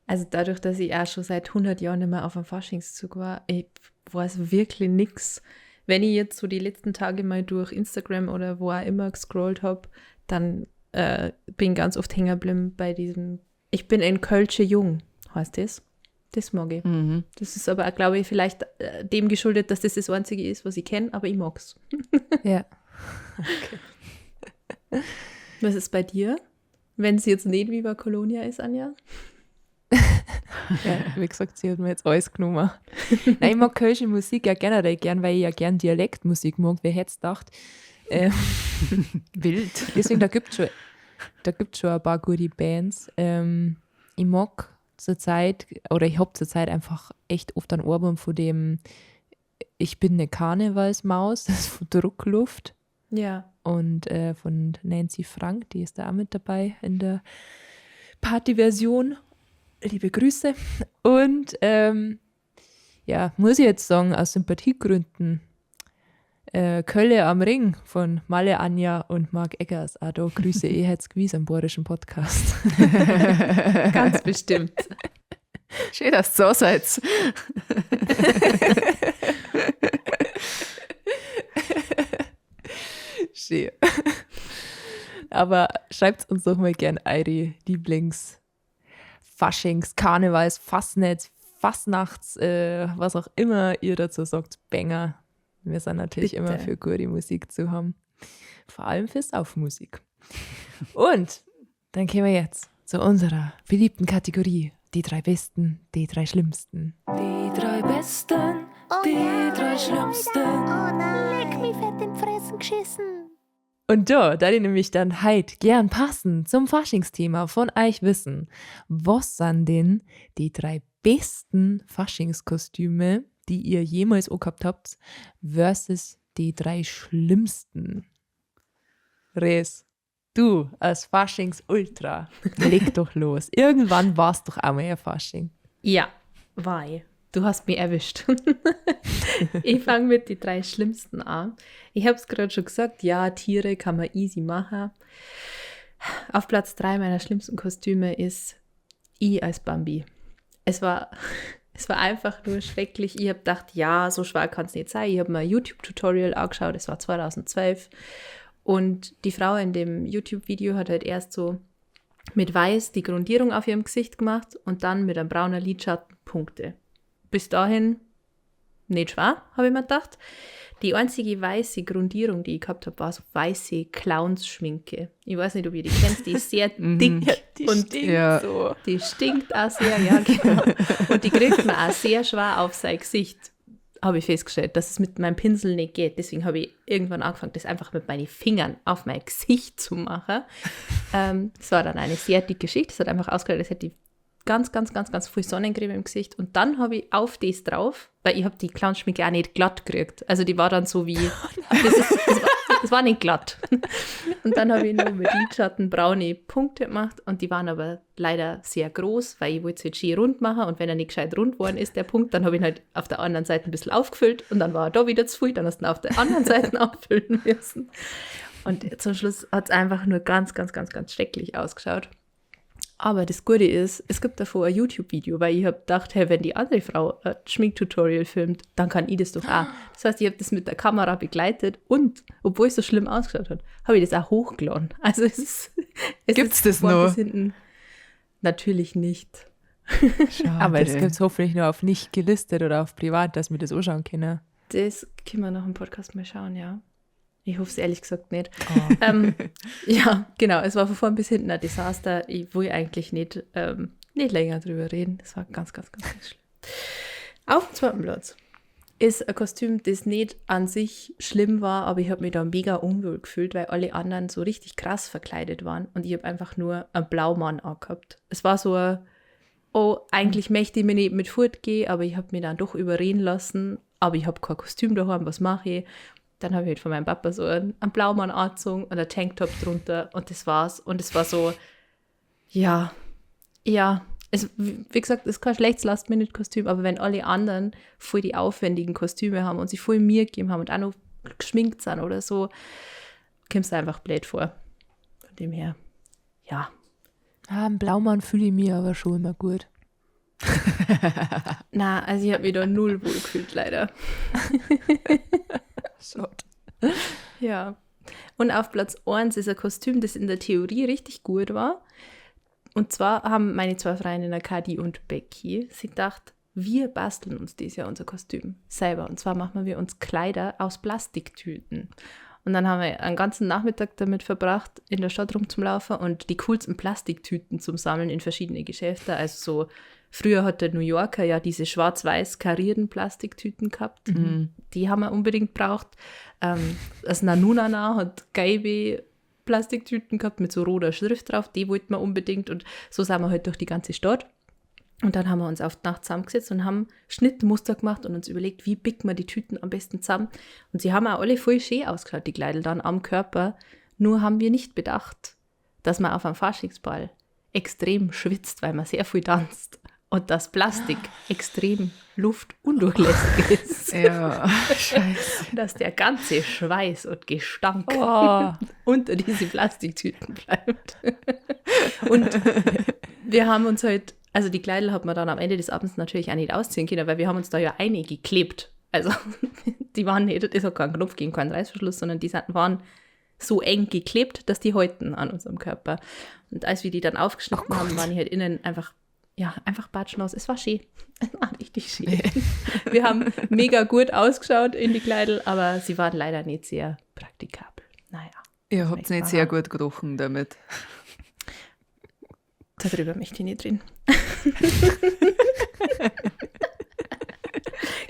Also dadurch, dass ich auch schon seit 100 Jahren nicht mehr auf einem Faschingszug war, ich weiß wirklich nichts. Wenn ich jetzt so die letzten Tage mal durch Instagram oder wo auch immer gescrollt habe, dann bin ich ganz oft hängen geblieben bei diesem Ich bin ein Kölsche Jung, heißt das. Das mag ich. Mhm. Das ist aber auch, glaube ich, vielleicht dem geschuldet, dass das das Einzige ist, was ich kenne, aber ich mag's. Ja. Was ist bei dir? Wenn es jetzt nicht Viva Colonia ist, Anja? Ja, wie gesagt, sie hat mir jetzt alles genommen. Nein, ich mag kölsche Musik ja generell gern, weil ich ja gern Dialektmusik mag, wer hätte es gedacht. Wild. Deswegen, da gibt es schon ein paar gute Bands. Ich mag zurzeit, oder ich habe zurzeit einfach echt oft einen Ohrwurm von dem Ich bin eine Karnevalsmaus, das ist von Druckluft. Ja. Und von Nancy Frank, die ist da auch mit dabei in der Partyversion. Liebe Grüße. Und ja, muss ich jetzt sagen, aus Sympathiegründen, Kölle am Ring von Malle Anja und Marc Eggers. Auch da Grüße, eh hätt's gewiss am bayerischen Podcast. Ganz bestimmt. Schön, dass ihr so seid. Schön. Aber schreibt uns doch mal gern eure Lieblings- Faschings, Karnevals, Fasnetz, Fasnachts, was auch immer ihr dazu sagt, Banger. Wir sind natürlich Bitte. immer für gute Musik zu haben. Vor allem für Saufmusik. Und Dann kommen wir jetzt zu unserer beliebten Kategorie. Die drei Besten, die drei Schlimmsten. Die drei Besten, die drei Schlimmsten. Oh nein. Leck mich fett in Fressen geschissen. Und da ich nämlich dann halt gern passend zum Faschingsthema von euch wissen, was sind denn die drei besten Faschingskostüme, die ihr jemals angehabt habt, versus die drei schlimmsten? Res, du als Faschings-Ultra, leg doch los. Irgendwann war's doch auch mal ein Fasching. Ja, war ich. Du hast mich erwischt. Ich fange mit den drei Schlimmsten an. Ich habe es gerade schon gesagt, ja, Tiere kann man easy machen. Auf Platz 3 meiner schlimmsten Kostüme ist ich als Bambi. Es war einfach nur schrecklich. Ich habe gedacht, ja, so schwer kann es nicht sein. Ich habe mir ein YouTube-Tutorial angeschaut, es war 2012. Und die Frau in dem YouTube-Video hat halt erst so mit Weiß die Grundierung auf ihrem Gesicht gemacht und dann mit einem braunen Lidschatten Punkte. Bis dahin nicht schwer, habe ich mir gedacht. Die einzige weiße Grundierung, die ich gehabt habe, war so weiße Clowns-Schminke. Ich weiß nicht, ob ihr die kennt, die ist sehr dick. Ja, die und stinkt ja. so. Die stinkt auch sehr, ja, genau. Und die kriegt man auch sehr schwer auf sein Gesicht, habe ich festgestellt, dass es mit meinem Pinsel nicht geht. Deswegen habe ich irgendwann angefangen, das einfach mit meinen Fingern auf mein Gesicht zu machen. Es war dann eine sehr dicke Schicht. Es hat einfach ausgeschaut, als hätte ich ganz, ganz, ganz, ganz viel Sonnencreme im Gesicht. Und dann habe ich auf das drauf, weil ich habe die Clownschminke auch nicht glatt gekriegt. Also die war dann so wie, das war nicht glatt. Und dann habe ich nur mit Lidschatten braune Punkte gemacht und die waren aber leider sehr groß, weil ich wollte es halt schön rund machen und wenn er nicht gescheit rund geworden ist, der Punkt, dann habe ich ihn halt auf der anderen Seite ein bisschen aufgefüllt und dann war er da wieder zu viel, dann hast du ihn auf der anderen Seite auffüllen müssen. Und zum Schluss hat es einfach nur ganz, ganz, ganz, ganz schrecklich ausgeschaut. Aber das Gute ist, es gibt davor ein YouTube-Video, weil ich habe gedacht, hey, wenn die andere Frau ein Schminktutorial filmt, dann kann ich das doch auch. Das heißt, ich habe das mit der Kamera begleitet und, obwohl es so schlimm ausgeschaut hat, habe ich das auch hochgeladen. Also es Gibt's ist das vorn noch? bis hinten. Natürlich nicht. Schade. Aber das gibt es hoffentlich nur auf nicht gelistet oder auf privat, dass wir das anschauen können. Das können wir nach dem Podcast mal schauen, ja. Ich hoffe es ehrlich gesagt nicht. Oh. Ja, genau. Es war von vorn bis hinten ein Desaster. Ich will eigentlich nicht länger drüber reden. Das war ganz, ganz, ganz, ganz schlimm. Auf dem zweiten Platz ist ein Kostüm, das nicht an sich schlimm war, aber ich habe mich da mega unwohl gefühlt, weil alle anderen so richtig krass verkleidet waren und ich habe einfach nur einen Blaumann angehabt. Es war so ein, oh, eigentlich möchte ich mir nicht mit fortgehen, aber ich habe mich dann doch überreden lassen, aber ich habe kein Kostüm daheim, was mache ich? Dann habe ich halt von meinem Papa so einen Blaumann angezogen und einen Tanktop drunter und das war's. Und es war so, ja, Es, wie gesagt, es ist kein schlechtes Last-Minute-Kostüm, aber wenn alle anderen voll die aufwendigen Kostüme haben und sich voll Mühe gegeben haben und auch noch geschminkt sind oder so, kommst du einfach blöd vor. Von dem her, ja. Ah, einen Blaumann fühle ich mich aber schon immer gut. Na, also ich habe mich da null wohl gefühlt, leider. Schade. Ja. Und auf Platz 1 ist ein Kostüm, das in der Theorie richtig gut war. Und zwar haben meine zwei Freundinnen Kadi und Becky sich gedacht, wir basteln uns dieses Jahr unser Kostüm selber. Und zwar machen wir uns Kleider aus Plastiktüten. Und dann haben wir einen ganzen Nachmittag damit verbracht, in der Stadt rumzulaufen und die coolsten Plastiktüten zum Sammeln in verschiedene Geschäfte. Also so, früher hat der New Yorker ja diese schwarz-weiß karierten Plastiktüten gehabt. Mhm. Die haben wir unbedingt gebraucht. Das Nanunana hat gelbe Plastiktüten gehabt mit so roter Schrift drauf. Die wollten wir unbedingt. Und so sind wir halt durch die ganze Stadt. Und dann haben wir uns auf die Nacht zusammengesetzt und haben Schnittmuster gemacht und uns überlegt, wie biegt man die Tüten am besten zusammen. Und sie haben auch alle voll schön ausgeschaut, die Kleidel dann am Körper. Nur haben wir nicht bedacht, dass man auf einem Faschingsball extrem schwitzt, weil man sehr viel tanzt. Und dass Plastik extrem luftundurchlässig ist. Ja, scheiße. Dass der ganze Schweiß und Gestank unter diese Plastiktüten bleibt. Und wir haben uns halt, also die Kleidel hat man dann am Ende des Abends natürlich auch nicht ausziehen können, weil wir haben uns da ja eine geklebt. Also die waren nicht, es hat keinen Knopf gegeben, keinen Reißverschluss, sondern die waren so eng geklebt, dass die häuten an unserem Körper. Und als wir die dann aufgeschnitten haben, waren die halt innen einfach, ja, einfach batschnass. Es war schön. Es war richtig schön. Wir haben mega gut ausgeschaut in die Kleidel, aber sie waren leider nicht sehr praktikabel. Naja. Ihr habt nicht sehr gut gerochen damit. Darüber möchte ich nicht reden.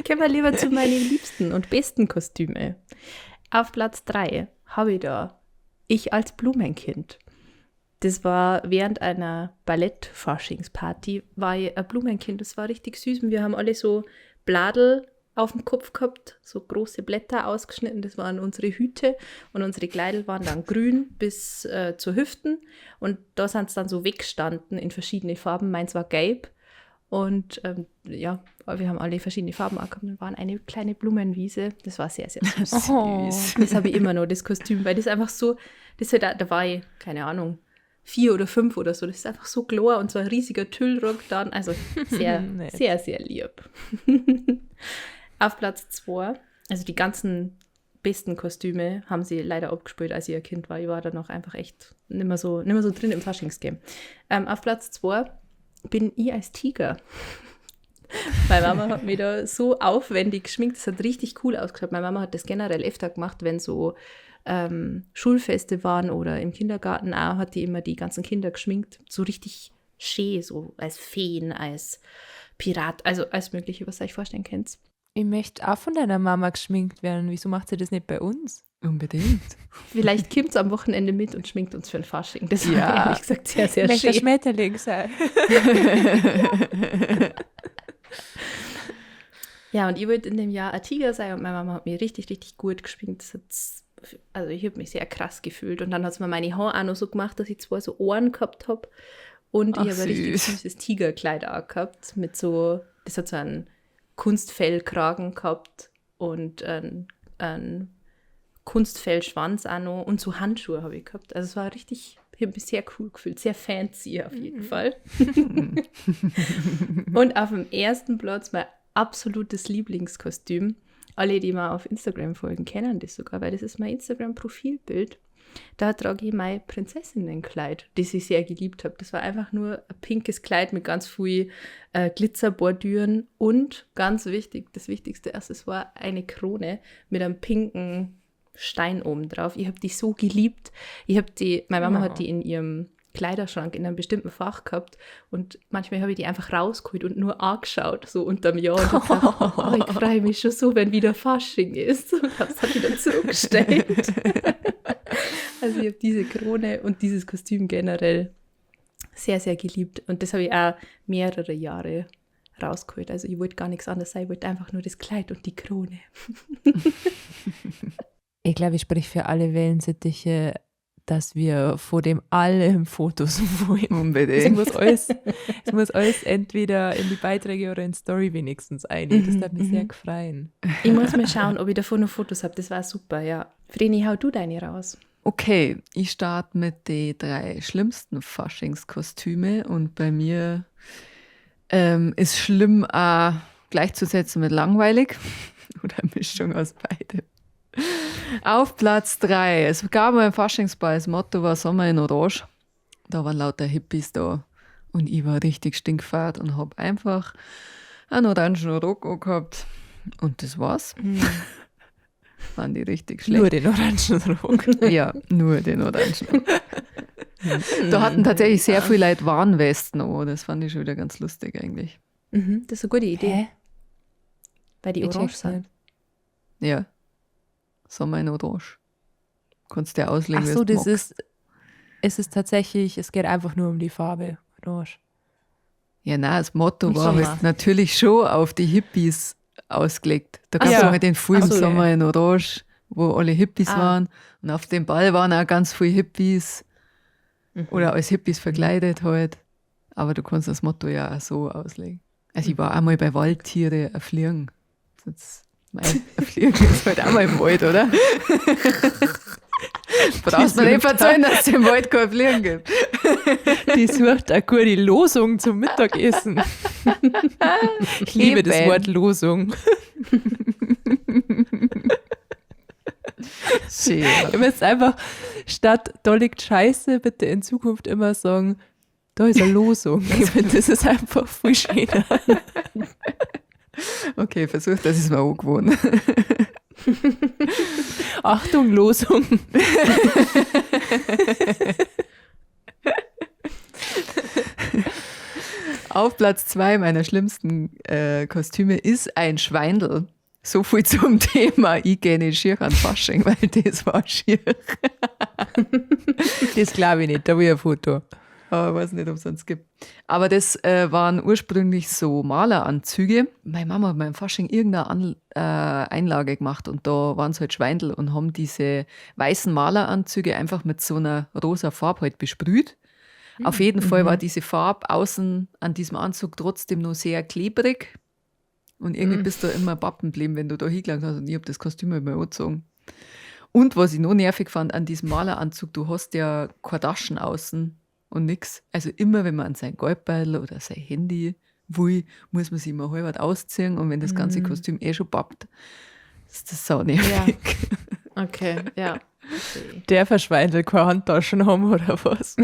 Kommen wir lieber zu meinen liebsten und besten Kostüme. Auf Platz 3 habe ich da ich als Blumenkind. Das war während einer Ballett-Faschingsparty, war ich ein Blumenkind. Das war richtig süß und wir haben alle so Bladel auf dem Kopf gehabt, so große Blätter ausgeschnitten. Das waren unsere Hüte und unsere Kleidel waren dann grün bis zur Hüften und da sind sie dann so weggestanden in verschiedene Farben. Meins war gelb und ja, wir haben alle verschiedene Farben auch gehabt und waren eine kleine Blumenwiese. Das war sehr, sehr süß. Oh. Das habe ich immer noch, das Kostüm, weil das einfach so, das halt, da war ich, keine Ahnung, 4 oder 5 oder so. Das ist einfach so klar und so ein riesiger Tüllrock dann. Also sehr, sehr, sehr lieb. Auf Platz 2, also die ganzen besten Kostüme haben sie leider abgespielt, als ich ein Kind war. Ich war da noch einfach echt nimmer so drin im Faschingsgame. Auf Platz 2 bin ich als Tiger. Meine Mama hat mich da so aufwendig geschminkt. Das hat richtig cool ausgeschaut. Meine Mama hat das generell öfter gemacht, wenn so Schulfeste waren oder im Kindergarten auch, hat die immer die ganzen Kinder geschminkt. So richtig schön, so als Feen, als Pirat, also alles Mögliche, was ihr euch vorstellen könnt. Ich möchte auch von deiner Mama geschminkt werden. Wieso macht sie das nicht bei uns? Unbedingt. Vielleicht kommt sie am Wochenende mit und schminkt uns für ein Fasching. Das war ehrlich gesagt sehr, sehr schön. Ich möchte ein Schmetterling sein. Ja, und ich wollte in dem Jahr ein Tiger sein und meine Mama hat mich richtig, richtig gut geschminkt. Das hat, also ich habe mich sehr krass gefühlt. Und dann hat sie mir meine Haare auch noch so gemacht, dass ich zwei so Ohren gehabt habe. Und ich habe ein richtig süßes Tigerkleid auch gehabt. Mit so, das hat so einen Kunstfellkragen gehabt und einen Kunstfellschwanz auch noch und so Handschuhe habe ich gehabt. Also es war richtig, ich habe mich sehr cool gefühlt, sehr fancy auf jeden Fall. Und auf dem ersten Platz mein absolutes Lieblingskostüm. Alle, die mir auf Instagram folgen, kennen das sogar, weil das ist mein Instagram-Profilbild. Da trage ich mein Prinzessinnenkleid, das ich sehr geliebt habe. Das war einfach nur ein pinkes Kleid mit ganz viel Glitzerbordüren und ganz wichtig, das wichtigste Accessoire, eine Krone mit einem pinken Stein oben drauf. Ich habe die so geliebt. Ich habe die, meine Mama hat die in ihrem Kleiderschrank in einem bestimmten Fach gehabt und manchmal habe ich die einfach rausgeholt und nur angeschaut, so unterm Jahr und habe gedacht, oh, ich freue mich schon so, wenn wieder Fasching ist, und habe es dann wieder zurückgestellt. Also ich habe diese Krone und dieses Kostüm generell sehr, sehr geliebt und das habe ich auch mehrere Jahre rausgeholt. Also ich wollte gar nichts anderes sein, ich wollte einfach nur das Kleid und die Krone. Ich glaube, ich spreche für alle Wellensittiche, dass wir vor dem allem Fotos wollen. Unbedingt. Es muss alles entweder in die Beiträge oder in Story wenigstens ein. Das würde mich sehr freuen. Ich muss mal schauen, ob ich davon noch Fotos habe. Das war super, ja. Vreni, hau du deine raus. Okay, ich starte mit den 3 schlimmsten Faschingskostüme und bei mir ist schlimm auch gleichzusetzen mit langweilig oder eine Mischung aus beidem. Auf Platz 3. Es gab mal ein Faschingsball, das Motto war Sommer in Orange. Da waren lauter Hippies da und ich war richtig stinkfad und habe einfach einen orangen Rock angehabt und das war's. Waren die richtig schlecht. Nur den orangen Rock. Ja, nur den orangen Rock. Da hatten tatsächlich sehr viele Leute Warnwesten an. Das fand ich schon wieder ganz lustig eigentlich. Mhm, das ist eine gute Idee. Hä? Weil die Ich orange check's sind. nicht. Ja. Sommer in Orange. Kannst du dir auslegen, Ach wie so, du das magst. ist, es ist tatsächlich, es geht einfach nur um die Farbe Orange. Ja, nein, das Motto Im war Sommer. halt natürlich schon auf die Hippies ausgelegt. Da gab es ja. mal den Film Ach so, Sommer in Orange, wo alle Hippies waren. Und auf dem Ball waren auch ganz viele Hippies. Oder als Hippies verkleidet halt. Aber du kannst das Motto ja auch so auslegen. Also ich war einmal bei Waldtiere ein Fliegen. Das ist mein Fliegen ist halt auch mal im Wald, oder? Brauchst mir nicht verzeihen, dass es im Wald kein Fliegen gibt. Die sucht eine gute Losung zum Mittagessen. Ich liebe das Eben. Wort Losung. Schön. Ich müsst einfach statt da liegt Scheiße bitte in Zukunft immer sagen, da ist eine Losung. Ich finde, das ist einfach viel schöner. Okay, versuch, das ist mir auch gewohnt. Achtung, Losung. Auf Platz 2 meiner schlimmsten Kostüme ist ein Schweindel. So viel zum Thema, ich gehe nicht schier an Fasching, weil das war schier. Das glaube ich nicht, da will ich ein Foto. Aber ich weiß nicht, ob es eins gibt. Aber das waren ursprünglich so Maleranzüge. Meine Mama hat beim Fasching irgendeine Einlage gemacht und da waren es halt Schweindel und haben diese weißen Maleranzüge einfach mit so einer rosa Farbe halt besprüht. Auf jeden Fall war diese Farbe außen an diesem Anzug trotzdem noch sehr klebrig. Und irgendwie bist du immer bappen geblieben, wenn du da hingelangt hast. Und ich hab das Kostüm halt mal angezogen. Und was ich noch nervig fand an diesem Maleranzug, du hast ja keine Taschen außen und nix. Also immer, wenn man an sein Geldbeutel oder sein Handy will, muss man sich immer halb ausziehen. Und wenn das ganze Kostüm eh schon pappt, ist das sau nervig. Ja. Okay, ja. Der Verschweindel keine Handtaschen haben oder was?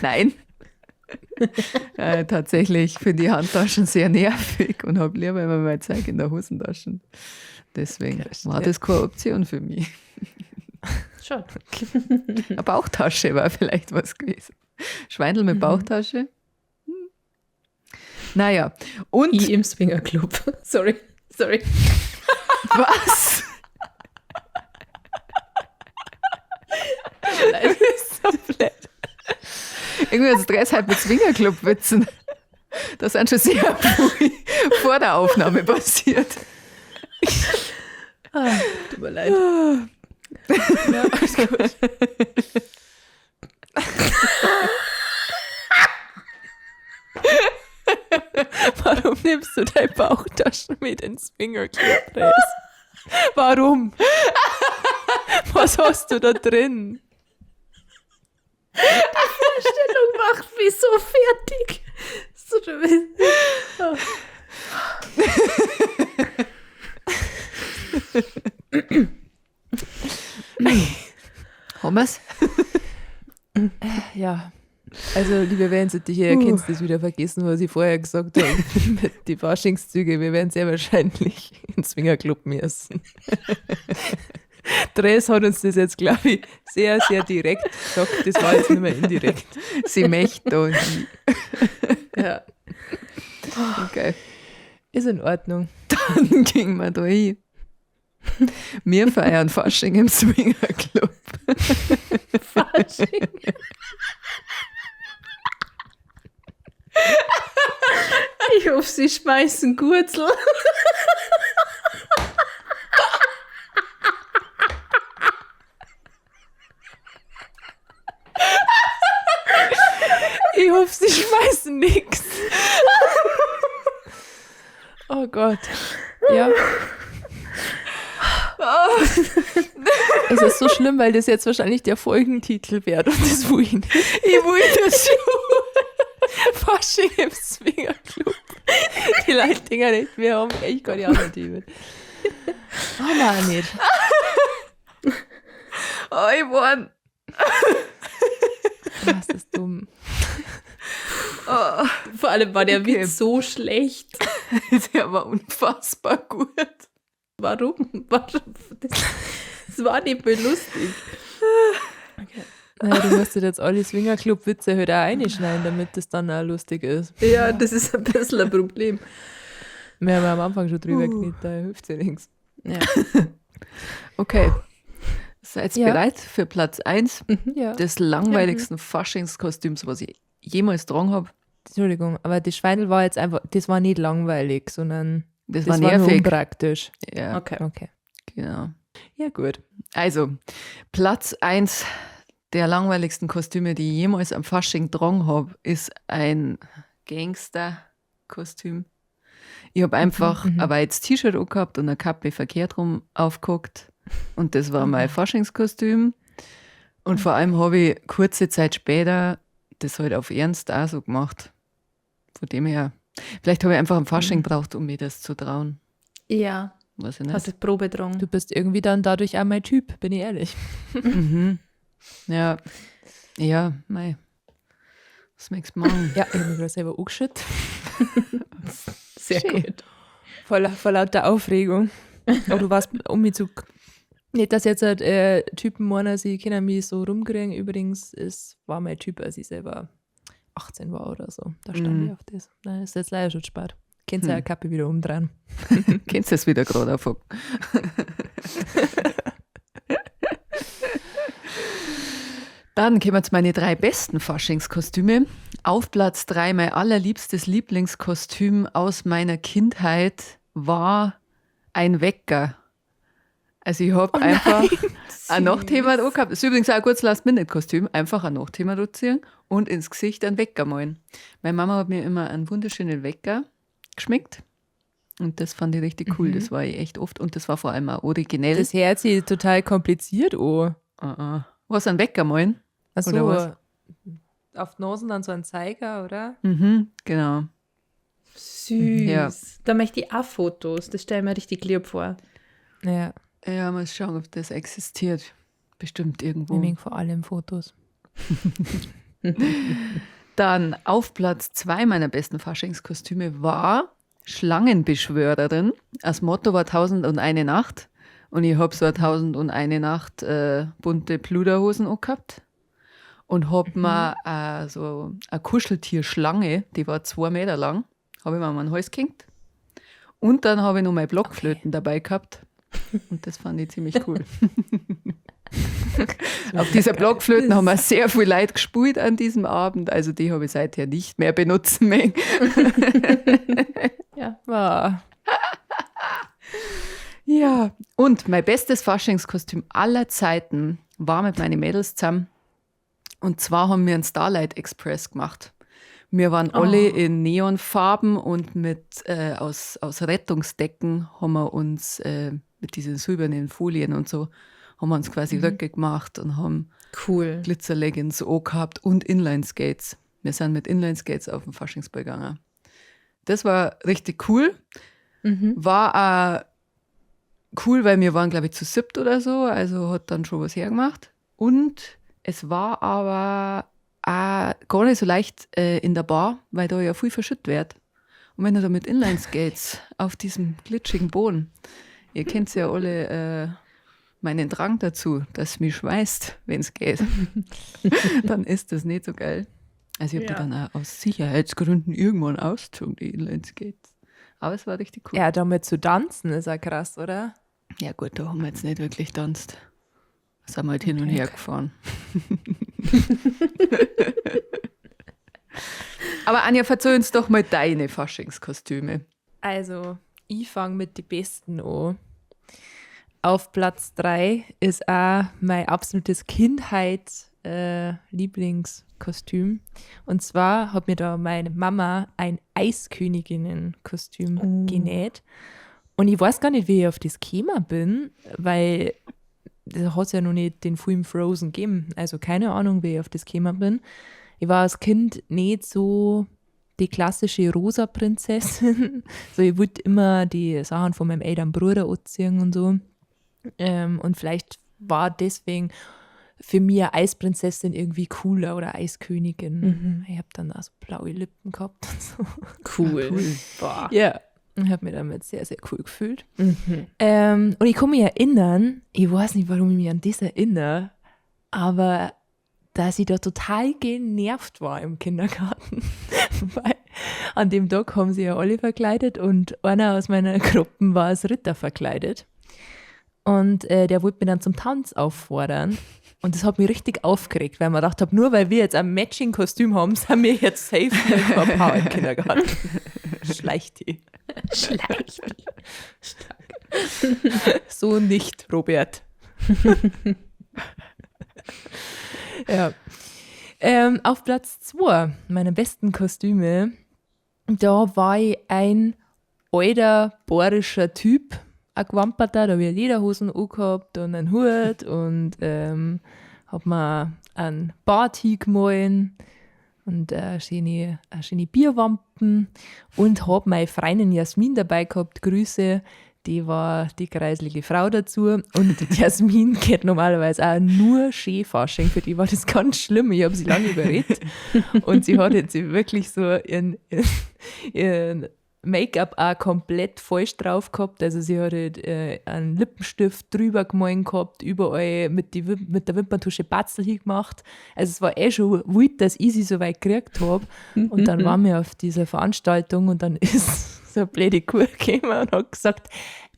Nein. Tatsächlich finde ich Handtaschen sehr nervig und hab lieber immer mein Zeug in der Hosentasche. Deswegen war das keine Option für mich. Schon. Eine Bauchtasche war vielleicht was gewesen. Schweindel mit Bauchtasche. Naja, und Ich im Swingerclub. Sorry, sorry. Was? Das ist so blöd. Irgendwie hat Stress halt mit Swingerclub-Witzen. Das sind schon sehr früh vor der Aufnahme passiert. Ah, tut mir leid. Ja, alles gut. Warum nimmst du deine Bauchtaschen mit ins Swingerclub, Dres? Warum? Was hast du da drin? Die Vorstellung macht mich so fertig. So, du bist oh. Haben wir's? Ja. Also, liebe Wellensittiche, ihr könnt das wieder vergessen, was ich vorher gesagt habe. Mit die Faschingszüge, wir werden sehr wahrscheinlich ins Swingerclub müssen. Dres hat uns das jetzt, glaub ich, sehr, sehr direkt gesagt. Das war jetzt nicht mehr indirekt. Sie möchte da hin. Ja. Okay. Ist in Ordnung. Dann gingen wir da hin. Wir feiern Fasching im Swingerclub. Fasching. Ich hoffe, sie schmeißen Gurzel. Ich hoffe, sie schmeißen nix. Oh Gott. Ja. Es ist so schlimm, weil das jetzt wahrscheinlich der Folgentitel wird und das will ich nicht. Ich will das schon. Fasching im Swingerclub. Die Leute denken nicht, wir haben echt keine Ahnung, die mit. Oh nein, nicht. Oh, ich war. Das ist dumm. Oh. Vor allem war der Okay. Witz so schlecht. Der war unfassbar gut. Warum? Warum? Das war nicht mehr lustig. Okay. Naja, du musst dir jetzt alle Swingerclub-Witze halt auch reinschneiden, damit das dann auch lustig ist. Ja, das ist ein bisschen ein Problem. Wir haben ja am Anfang schon drüber geredet, da hilft ja nichts. Ja. Okay. Seid Ja. bereit für Platz 1 Ja. des langweiligsten Faschingskostüms, was ich jemals getragen habe? Entschuldigung, aber das Schweindel war jetzt einfach, das war nicht langweilig, sondern Das, das war war nur nervig. unpraktisch. Ja, Okay. Okay. genau. Ja, gut. Also, Platz 1 der langweiligsten Kostüme, die ich jemals am Fasching getragen habe, ist ein Gangster-Kostüm. Ich habe einfach ein weißes T-Shirt angehabt und eine Kappe verkehrt rum aufgeguckt. Und das war mein Faschingskostüm. Und vor allem habe ich kurze Zeit später das halt auf Ernst auch so gemacht. Von dem her. Vielleicht habe ich einfach am Fasching gebraucht, um mir das zu trauen. Ja, Weiß ich nicht. hast du Probe getragen? Du bist irgendwie dann dadurch auch mein Typ, bin ich ehrlich. Mhm. Ja. Ja, mei. Was möchtest du machen? Ja, ich habe mich gerade selber angeschüttet. Sehr Schön. gut. Vor lauter Aufregung. Aber du warst um mich zu. Nicht, dass jetzt halt, Typen meiner, sie können mich so rumkriegen. Übrigens, es war mein Typ, als ich selber 18 war oder so. Da stand ich auf das. Nein, ist jetzt leider schon spät. Könnt ihr ja Kappe wieder umdrehen. Kennst du es wieder gerade auf? Dann kommen wir zu meine drei besten Faschingskostüme. Auf Platz 3, mein allerliebstes Lieblingskostüm aus meiner Kindheit war ein Wecker. Also ich habe einfach ein Nachthema gehabt. Das ist übrigens auch ein gutes Last-Minute-Kostüm. Einfach ein Nachthema anziehen und ins Gesicht einen Wecker malen. Meine Mama hat mir immer einen wunderschönen Wecker geschmickt. Und das fand ich richtig cool. Das war ich echt oft. Und das war vor allem auch originell. Das hört sich total kompliziert an. Ah, ah. Was, ein Wecker malen? Ach so, Oder was? Auf die Nasen dann so ein Zeiger, oder? Mhm, genau. Süß. Ja. Da möchte ich auch Fotos. Das stelle ich mir richtig lieb vor. Ja, Ja, mal schauen, ob das existiert. Bestimmt irgendwo. ich vor allem Fotos. Dann auf Platz 2 meiner besten Faschingskostüme war Schlangenbeschwörerin. Das Motto war 1001 Nacht. Und ich habe so eine 1001 Nacht bunte Pluderhosen angehabt. Und hab mir so eine Kuscheltierschlange, die war 2 Meter lang, habe ich mir an den Hals gehängt. Und dann habe ich noch meine Blockflöten dabei gehabt. Und das fand ich ziemlich cool. Auf dieser Blockflöten haben wir sehr viel Leid gespielt an diesem Abend. Also die habe ich seither nicht mehr benutzen mögen. Ja. Wow. Ja. Und mein bestes Faschingskostüm aller Zeiten war mit meinen Mädels zusammen. Und zwar haben wir einen Starlight Express gemacht. Wir waren alle in Neonfarben und mit aus Rettungsdecken haben wir uns mit diesen silbernen Folien und so, haben wir uns quasi Röcke gemacht und haben Cool. Glitzerleggings angehabt und Inline-Skates. Wir sind mit Inline-Skates auf den Faschingsball gegangen. Das war richtig cool. War auch cool, weil wir waren, glaube ich, zu 7 oder so, also hat dann schon was hergemacht. Und es war aber auch gar nicht so leicht in der Bar, weil da ja viel verschüttet wird. Und wenn du da mit Inline-Skates auf diesem glitschigen Boden, ihr kennt ja alle meinen Drang dazu, dass mich schweißt, wenn es geht, dann ist das nicht so geil. Also ich habe die dann auch aus Sicherheitsgründen irgendwann ausgezogen, die Inline-Skates. Aber es war richtig cool. Ja, damit zu tanzen ist ja krass, oder? Ja gut, da haben wir jetzt nicht wirklich getanzt. Sind wir halt hin und her gefahren. Aber Anja, verzeih uns doch mal deine Faschingskostüme. Also, ich fange mit den besten an. Auf Platz 3 ist auch mein absolutes Kindheits-Lieblingskostüm. Und zwar hat mir da meine Mama ein Eisköniginnen-Kostüm genäht. Und ich weiß gar nicht, wie ich auf das gekommen bin, weil da hat es ja noch nicht den Film Frozen gegeben. Also keine Ahnung, wie ich auf das gekommen bin. Ich war als Kind nicht so die klassische rosa Prinzessin. So, ich wollte immer die Sachen von meinem älteren Bruder anziehen und so. Und vielleicht war deswegen für mich eine Eisprinzessin irgendwie cooler oder Eiskönigin. Ich habe dann auch so blaue Lippen gehabt und so. Cool. Boah. Ja, ich habe mich damit sehr, sehr cool gefühlt. Und ich kann mich erinnern, ich weiß nicht, warum ich mich an das erinnere, aber dass ich da total genervt war im Kindergarten. Weil an dem Tag haben sie ja alle verkleidet und einer aus meiner Gruppe war als Ritter verkleidet. Und der wollte mich dann zum Tanz auffordern. Und das hat mich richtig aufgeregt, weil man gedacht hat, nur weil wir jetzt ein Matching-Kostüm haben, sind wir jetzt safe mit Paar im Kindergarten. Schleicht die. Schleicht die. Stark. So nicht, Robert. Ja. Auf Platz 2 meiner besten Kostüme, da war ich ein alter bayerischer Typ, ein Gewamperter, da habe ich Lederhosen angehabt und einen Hut und hab mir einen Bart hingemahlen und eine schöne Bierwampen und hab meine Freundin Jasmin dabei gehabt, Grüße, die war die kreislige Frau dazu und die Jasmin geht normalerweise auch nur Skifasching, für die war das ganz schlimm, ich habe sie lange überredet und sie hat jetzt wirklich so ihren Make-up auch komplett falsch drauf gehabt. Also sie hat halt, einen Lippenstift drüber gemalt gehabt, überall mit der Wimperntusche Batzel hingemacht. Also es war eh schon wild, dass ich sie so weit gekriegt hab. Und dann waren wir auf dieser Veranstaltung und dann ist so eine blöde Kuh gekommen und hat gesagt,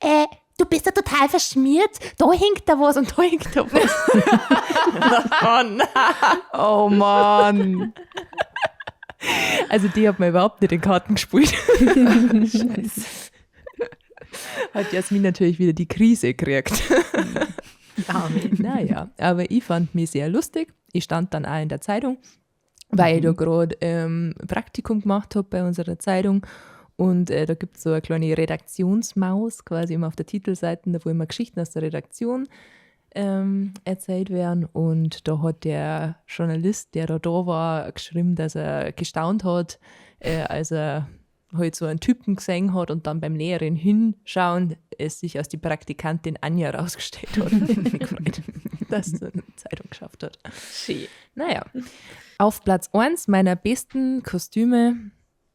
du bist ja total verschmiert, da hängt da was und da hängt da was. Oh nein. Oh Mann. Also die hat mir überhaupt nicht in Karten gespielt. Scheiße. Hat Jasmin natürlich wieder die Krise gekriegt. Amen. Naja, aber ich fand mich sehr lustig. Ich stand dann auch in der Zeitung, weil ich da gerade Praktikum gemacht hab bei unserer Zeitung. Und da gibt's so eine kleine Redaktionsmaus, quasi immer auf der Titelseite, da wo immer Geschichten aus der Redaktion erzählt werden. Und da hat der Journalist, der da war, geschrieben, dass er gestaunt hat, als er halt so einen Typen gesehen hat und dann beim näheren Hinschauen es sich als die Praktikantin Anja rausgestellt hat. Ich bin gefreut, dass sie eine Zeitung geschafft hat. Schön. Naja, auf Platz 1 meiner besten Kostüme,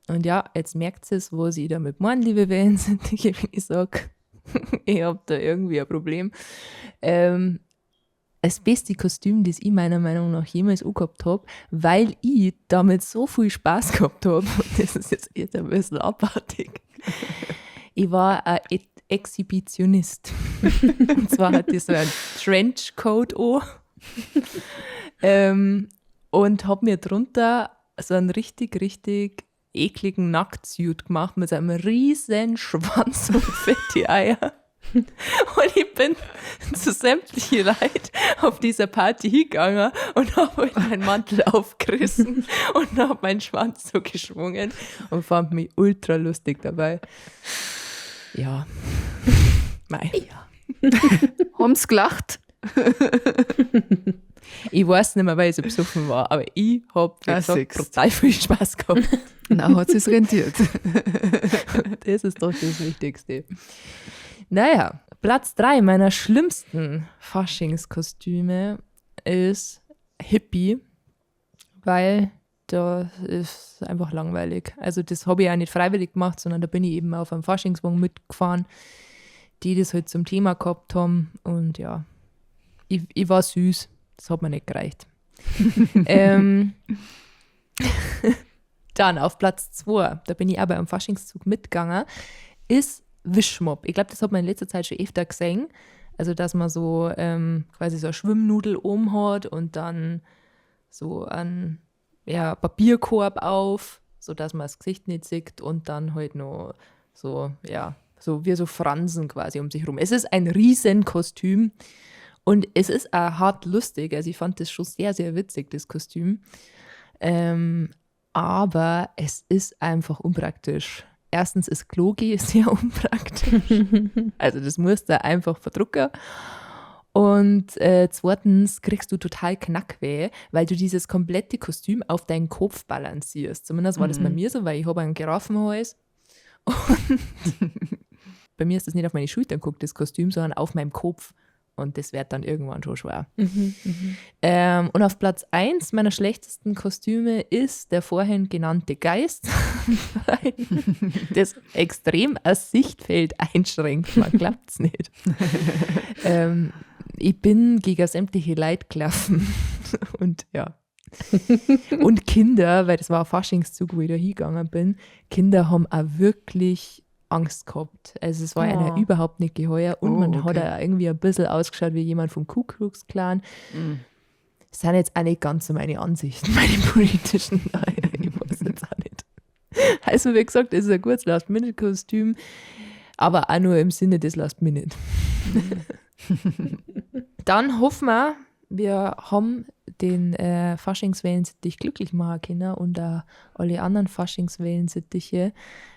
und ja, jetzt merkt es, wo sie da mit meinen, liebe Wellen sind, wenn ich sag, ich hab da irgendwie ein Problem. Das beste Kostüm, das ich meiner Meinung nach jemals angehabt hab, weil ich damit so viel Spaß gehabt hab, und das ist jetzt eher ein bisschen abartig. Ich war ein Exhibitionist. Und zwar hatte ich so einen Trenchcoat an. Und hab mir drunter so einen richtig, richtig ekligen Nacktsuit gemacht mit seinem riesen Schwanz und fette Eier. Und ich bin zu sämtlichen Leuten auf dieser Party hingegangen und hab halt meinen Mantel aufgerissen und hab meinen Schwanz so geschwungen und fand mich ultra lustig dabei. Ja. Mei. Ja. Haben's gelacht? Ich weiß nicht mehr, weil ich so besoffen war, aber ich hab, wie Ah, gesagt, siehst. brutal viel Spaß gehabt. Na, hat sich's rentiert. Das ist doch das Wichtigste. Naja, Platz 3 meiner schlimmsten Faschingskostüme ist Hippie, weil da ist einfach langweilig. Also das hab ich auch nicht freiwillig gemacht, sondern da bin ich eben auf einem Faschingswagen mitgefahren, die das halt zum Thema gehabt haben. Und ja, ich war süß. Das hat mir nicht gereicht. Dann auf Platz 2, da bin ich auch bei einem Faschingszug mitgegangen, ist Wischmopp. Ich glaub, das hat man in letzter Zeit schon öfter gesehen. Also, dass man so quasi so eine Schwimmnudel oben hat und dann so einen, ja, Papierkorb auf, sodass man das Gesicht nicht sieht und dann halt noch so, ja, so wie so Fransen quasi um sich rum. Es ist ein Riesenkostüm und es ist auch hart lustig. Also ich fand das schon sehr, sehr witzig, das Kostüm. Aber es ist einfach unpraktisch. Erstens ist Klogi sehr unpraktisch. Also das musst du einfach verdrucken. Und zweitens kriegst du total Knackweh, weil du dieses komplette Kostüm auf deinen Kopf balancierst. Zumindest war das bei mir so, weil ich habe einen Giraffenhals. Und bei mir ist das nicht auf meine Schultern geguckt, das Kostüm, sondern auf meinem Kopf. Und das wird dann irgendwann schon schwer. Und auf Platz 1 meiner schlechtesten Kostüme ist der vorhin genannte Geist, weil das extrem das Sichtfeld einschränkt. Man glaubt's nicht. Ich bin gegen sämtliche Leute gelaufen. Und ja. Und Kinder, weil das war ein Faschingszug, wo ich da hingegangen bin, Kinder haben auch wirklich Angst gehabt. Also es war einer überhaupt nicht geheuer und man hat auch irgendwie ein bisschen ausgeschaut wie jemand vom Ku Klux Klan. Das sind jetzt auch nicht ganz so meine Ansichten, meine politischen. Ich weiß jetzt auch nicht. Also wie gesagt, es ist ein gutes Last-Minute-Kostüm, aber auch nur im Sinne des Last-Minute. Dann hoffen wir, wir haben den Faschingswellensittich glücklich machen können und auch alle anderen Faschingswellensittiche.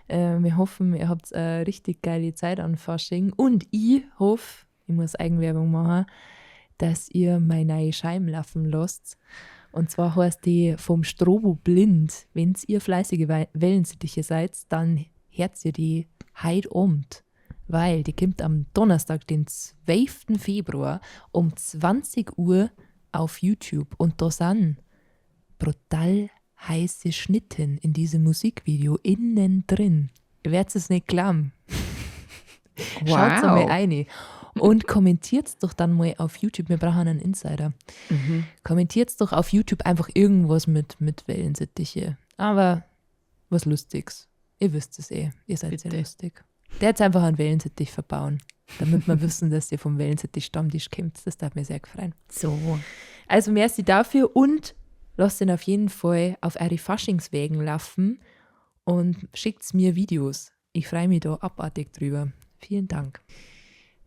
Wir hoffen, ihr habt eine richtig geile Zeit an Fasching. Und ich hoffe, ich muss Eigenwerbung machen, dass ihr meine neue Scheiben laufen lasst. Und zwar heißt die vom Strobo blind. Wenn ihr fleißige Wellensittiche seid, dann hört ihr die heute Abend. Weil die kommt am Donnerstag, den 12. Februar um 20 Uhr auf YouTube. Und da sind brutal heiße Schnitten in diesem Musikvideo innen drin. Ihr werdet es nicht glauben. Schaut einmal rein. Und kommentiert's doch dann mal auf YouTube. Wir brauchen einen Insider. Kommentiert's doch auf YouTube einfach irgendwas mit Wellensittiche. Aber was Lustiges. Ihr wisst es eh. Ihr seid sehr Bitte. lustig. Der jetzt einfach einen Wellensittich verbauen, damit wir wissen, dass ihr vom Wellensittich-Stammtisch kommt. Das darf mir sehr gefreuen. So. Also merci dafür und lasst ihn auf jeden Fall auf eure Faschingswegen laufen und schickt mir Videos. Ich freue mich da abartig drüber. Vielen Dank.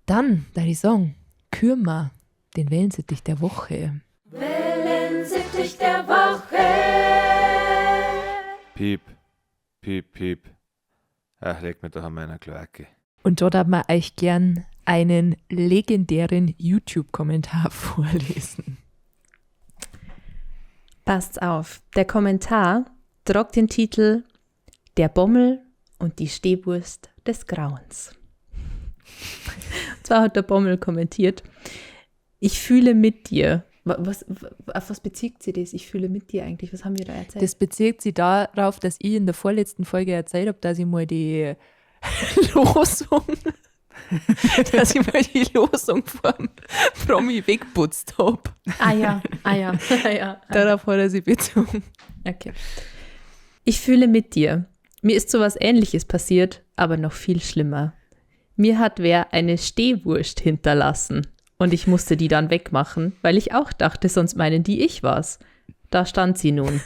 Dann, da ich sagen, küren wir den Wellensittich der Woche. Wellensittich der Woche. Piep, piep, piep. Ach, leg mir doch an meiner Kloake. Und dort hat man euch gern einen legendären YouTube-Kommentar vorlesen. Passt auf. Der Kommentar tragt den Titel Der Bommel und die Stehwurst des Grauens. Und zwar hat der Bommel kommentiert, ich fühle mit dir. Auf was bezieht sie das? Ich fühle mit dir eigentlich. Was haben wir da erzählt? Das bezieht sich darauf, dass ich in der vorletzten Folge erzählt habe, dass ich mal die Losung, dass ich mal die Losung vom Promi wegputzt habe. ah ja, ah ja, ah ja. Darauf hat er sich bezogen. Okay. Ich fühle mit dir. Mir ist sowas Ähnliches passiert, aber noch viel schlimmer. Mir hat wer eine Stehwurst hinterlassen und ich musste die dann wegmachen, weil ich auch dachte, sonst meinen die ich war's. Da stand sie nun,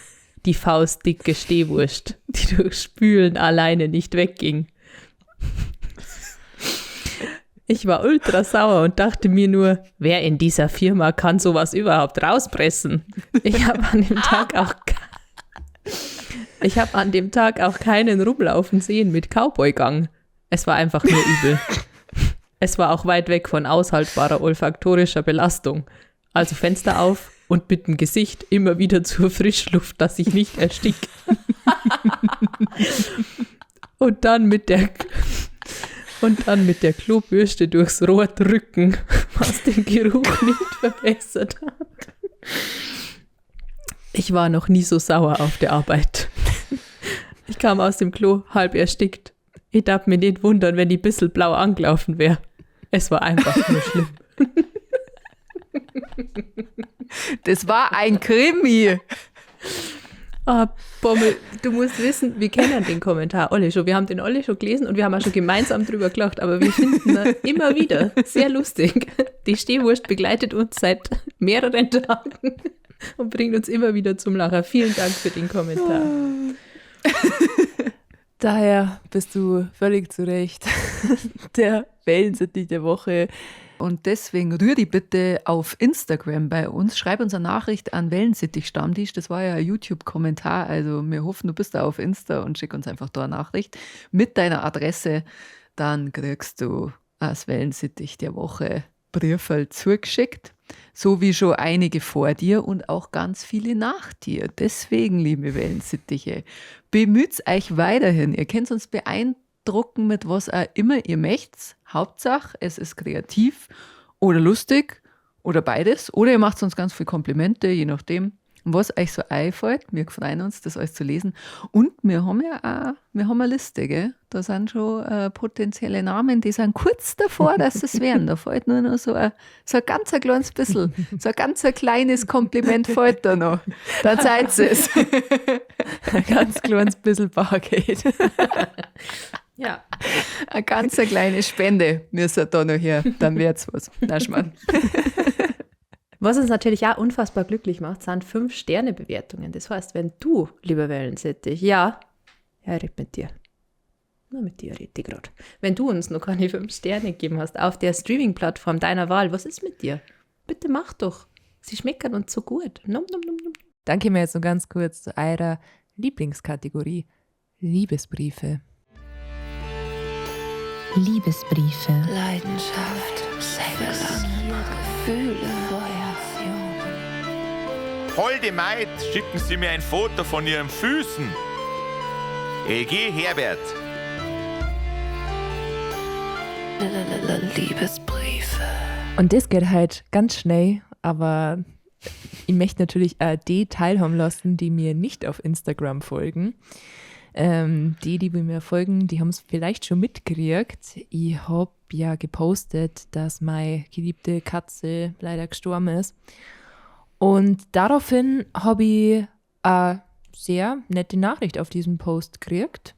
die faustdicke Stehwurst, die durch Spülen alleine nicht wegging. Ich war ultra sauer und dachte mir nur, wer in dieser Firma kann sowas überhaupt rauspressen? Ich habe an dem Tag auch ich habe an dem Tag auch keinen rumlaufen sehen mit Cowboygang. Es war einfach nur übel. Es war auch weit weg von aushaltbarer olfaktorischer Belastung. Also Fenster auf und mit dem Gesicht immer wieder zur Frischluft, dass ich nicht erstick. Und dann mit der Klobürste durchs Rohr drücken, was den Geruch nicht verbessert hat. Ich war noch nie so sauer auf der Arbeit. Ich kam aus dem Klo halb erstickt. Ich darf mich nicht wundern, wenn die bissel blau angelaufen wäre. Es war einfach nur schlimm. Das war ein Krimi. Ah, Bommel, du musst wissen, wir kennen den Kommentar alle schon. Wir haben den alle schon gelesen und wir haben auch schon gemeinsam drüber gelacht, aber wir finden ihn immer wieder sehr lustig. Die Stehwurst begleitet uns seit mehreren Tagen und bringt uns immer wieder zum Lachen. Vielen Dank für den Kommentar. Daher bist du völlig zu Recht der Wellensittich der Woche. Und deswegen rühr dich bitte auf Instagram bei uns. Schreib uns eine Nachricht an Wellensittich Stammtisch. Das war ja ein YouTube-Kommentar. Also wir hoffen, du bist da auf Insta und schick uns einfach da eine Nachricht mit deiner Adresse. Dann kriegst du als Wellensittich der Woche Brieferl zugeschickt. So wie schon einige vor dir und auch ganz viele nach dir. Deswegen, liebe Wellensittiche, bemüht euch weiterhin. Ihr könnt uns beeindrucken mit was auch immer ihr möchtet. Hauptsache, es ist kreativ oder lustig oder beides. Oder ihr macht uns ganz viele Komplimente, je nachdem, was euch so einfällt. Wir freuen uns, das alles zu lesen. Und wir haben ja auch, wir haben eine Liste, gell? Da sind schon potenzielle Namen, die sind kurz davor, dass es werden. Da fällt nur noch so ein ganz ein kleines bisschen, so ein ganz ein kleines Kompliment fällt da noch. Dann seid es. Ein ganz kleines bisschen Bargeld. Ja. Eine ganz eine kleine Spende müsst ihr da noch her, dann wird's was. Na, Schmarrn. Was uns natürlich auch unfassbar glücklich macht, sind 5-Sterne-Bewertungen. Das heißt, wenn du, lieber Wellensittich, ja, ich red mit dir. Nur mit dir red ich grad. Wenn du uns noch keine 5 Sterne gegeben hast auf der Streaming-Plattform deiner Wahl, was ist mit dir? Bitte mach doch. Sie schmecken uns so gut. Nom, nom, nom, nom. Dann kommen wir jetzt noch ganz kurz zu eurer Lieblingskategorie, Liebesbriefe. Liebesbriefe. Leidenschaft, Sex, Gefühle, Feuer. Holde Maid, schicken Sie mir ein Foto von Ihren Füßen. LG Herbert. Liebesbriefe. Und das geht halt ganz schnell, aber ich möchte natürlich auch die teilhaben lassen, die mir nicht auf Instagram folgen. Die mir folgen, die haben es vielleicht schon mitgekriegt. Ich habe ja gepostet, dass meine geliebte Katze leider gestorben ist. Und daraufhin habe ich eine sehr nette Nachricht auf diesem Post gekriegt.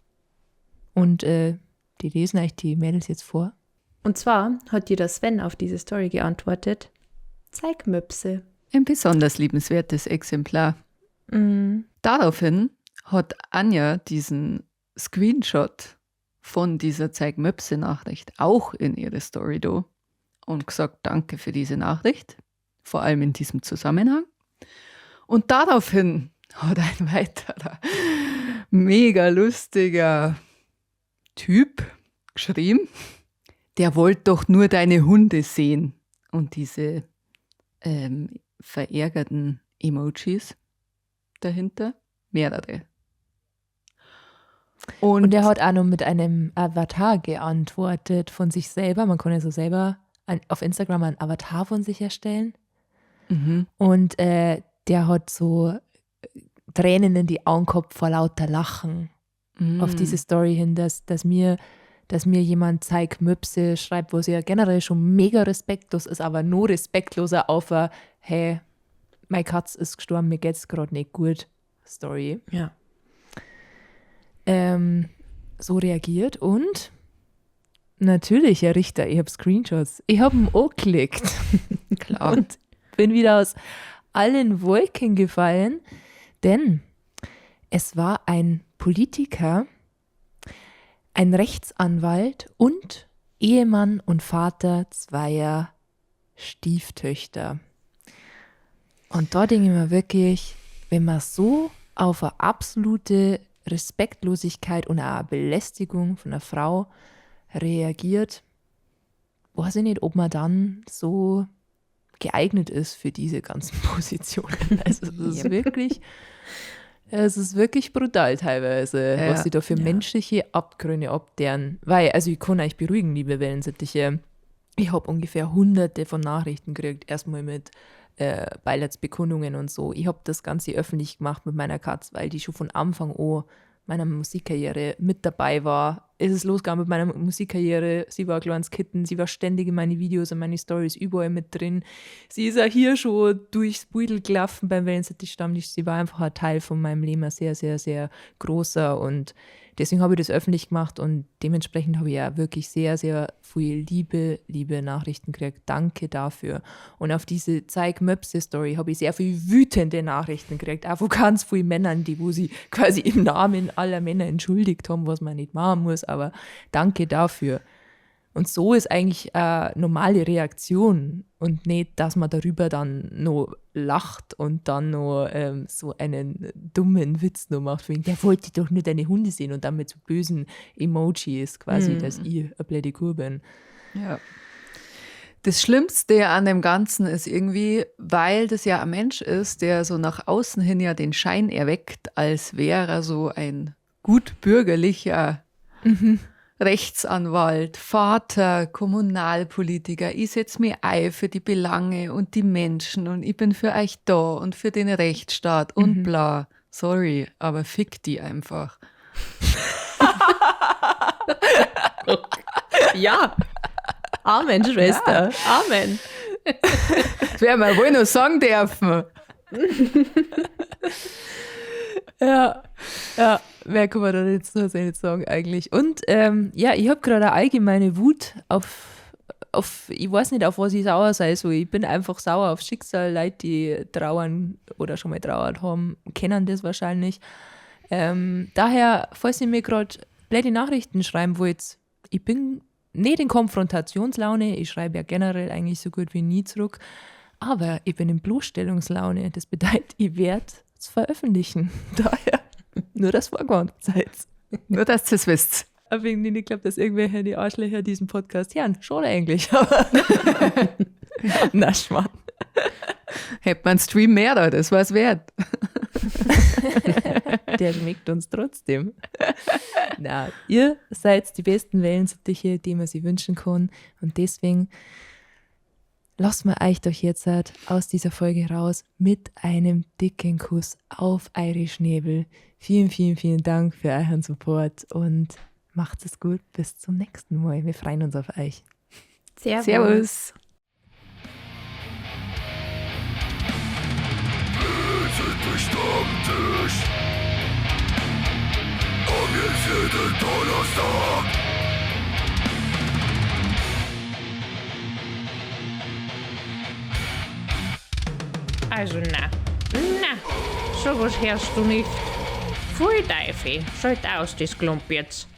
Und die lesen euch die Mädels jetzt vor. Und zwar hat dir der Sven auf diese Story geantwortet: Zeig Möpse. Ein besonders liebenswertes Exemplar. Mhm. Daraufhin hat Anja diesen Screenshot von dieser Zeig-Möpse-Nachricht auch in ihre Story do und gesagt, danke für diese Nachricht, vor allem in diesem Zusammenhang. Und daraufhin hat ein weiterer mega lustiger Typ geschrieben, der wollte doch nur deine Hunde sehen. Und diese verärgerten Emojis dahinter, mehrere. Und er hat auch noch mit einem Avatar geantwortet von sich selber. Man kann ja so selber auf Instagram einen Avatar von sich erstellen. Mhm. Und der hat so Tränen in die Augen gehabt vor lauter Lachen. Mhm. Auf diese Story hin, dass mir jemand zeigt, Möpse schreibt, wo sie ja generell schon mega respektlos ist, aber nur respektloser auf a, hey, meine Katze ist gestorben, mir geht's gerade nicht gut, Story. Ja. So reagiert und natürlich, Herr Richter, ich habe Screenshots. Ich habe ihn auch geklickt. Klar. Und bin wieder aus allen Wolken gefallen, denn es war ein Politiker, ein Rechtsanwalt und Ehemann und Vater zweier Stieftöchter. Und da denke ich mir wirklich, wenn man so auf eine absolute Respektlosigkeit und eine Belästigung von einer Frau reagiert, weiß ich nicht, ob man dann so geeignet ist für diese ganzen Positionen. Also es ist wirklich, es ist wirklich brutal teilweise, ja, was sie da für menschliche Abgründe abderen. Weil, also ich kann euch beruhigen, liebe Wellensittiche, ich habe ungefähr hunderte von Nachrichten gekriegt, erstmal mit Beileidsbekundungen und so. Ich habe das Ganze öffentlich gemacht mit meiner Katze, weil die schon von Anfang an meiner Musikkarriere mit dabei war. Es ist losgegangen mit meiner Musikkarriere. Sie war ein kleines Kitten, sie war ständig in meine Videos und meine Stories überall mit drin. Sie ist auch hier schon durchs Beutel gelaufen beim Wellensittich-Stammtisch. Sie war einfach ein Teil von meinem Leben, ein sehr, sehr, sehr großer, und deswegen habe ich das öffentlich gemacht und dementsprechend habe ich ja wirklich sehr, sehr viel liebe Nachrichten gekriegt. Danke dafür. Und auf diese Zeig-Möpse-Story habe ich sehr viel wütende Nachrichten gekriegt, auch von ganz vielen Männern, die wo sie quasi im Namen aller Männer entschuldigt haben, was man nicht machen muss, aber danke dafür. Und so ist eigentlich eine normale Reaktion und nicht, dass man darüber dann noch lacht und dann noch so einen dummen Witz noch macht, wegen, der wollte doch nur deine Hunde sehen, und dann mit so bösen Emojis quasi, dass ich eine blöde Kuh bin. Ja. Das Schlimmste an dem Ganzen ist irgendwie, weil das ja ein Mensch ist, der so nach außen hin ja den Schein erweckt, als wäre er so ein gutbürgerlicher Rechtsanwalt, Vater, Kommunalpolitiker, ich setze mich ein für die Belange und die Menschen und ich bin für euch da und für den Rechtsstaat und bla. Sorry, aber fick die einfach. Ja. Amen, Schwester. Ja. Amen. Das werden wir wohl noch sagen dürfen. Ja, ja, mehr kann man da jetzt nur nicht sagen eigentlich. Und ja, ich habe gerade eine allgemeine Wut auf, ich weiß nicht, auf was ich sauer sei. So, ich bin einfach sauer auf Schicksal. Leute, die trauern oder schon mal trauert haben, kennen das wahrscheinlich. Daher, falls ihr mir gerade blöde Nachrichten schreiben wollt, ich bin nicht in Konfrontationslaune, ich schreibe ja generell eigentlich so gut wie nie zurück, aber ich bin in Bloßstellungslaune. Das bedeutet, ich werde es veröffentlichen. Daher, nur das vorgewarnt seid. Nur, dass ihr es wisst. Aber wegen ich glaube, dass irgendwelche die Arschlöcher diesen Podcast hören. Schade eigentlich. Aber na, Schmarrn. Hätte man einen Stream mehr da, das war's wert. Der schmeckt uns trotzdem. Na, ihr seid die besten Wellensittiche, die man sich wünschen kann. Und deswegen Lasst mal euch doch jetzt aus dieser Folge raus mit einem dicken Kuss auf eure Schnäbel. Vielen, vielen, vielen Dank für euren Support und macht es gut. Bis zum nächsten Mal. Wir freuen uns auf euch. Servus. Servus. Stammtisch. Komm jetzt jeden Donnerstag. Also na, na, sowas hörst du nicht. Pfui Teufel, schalt aus das Klump jetzt.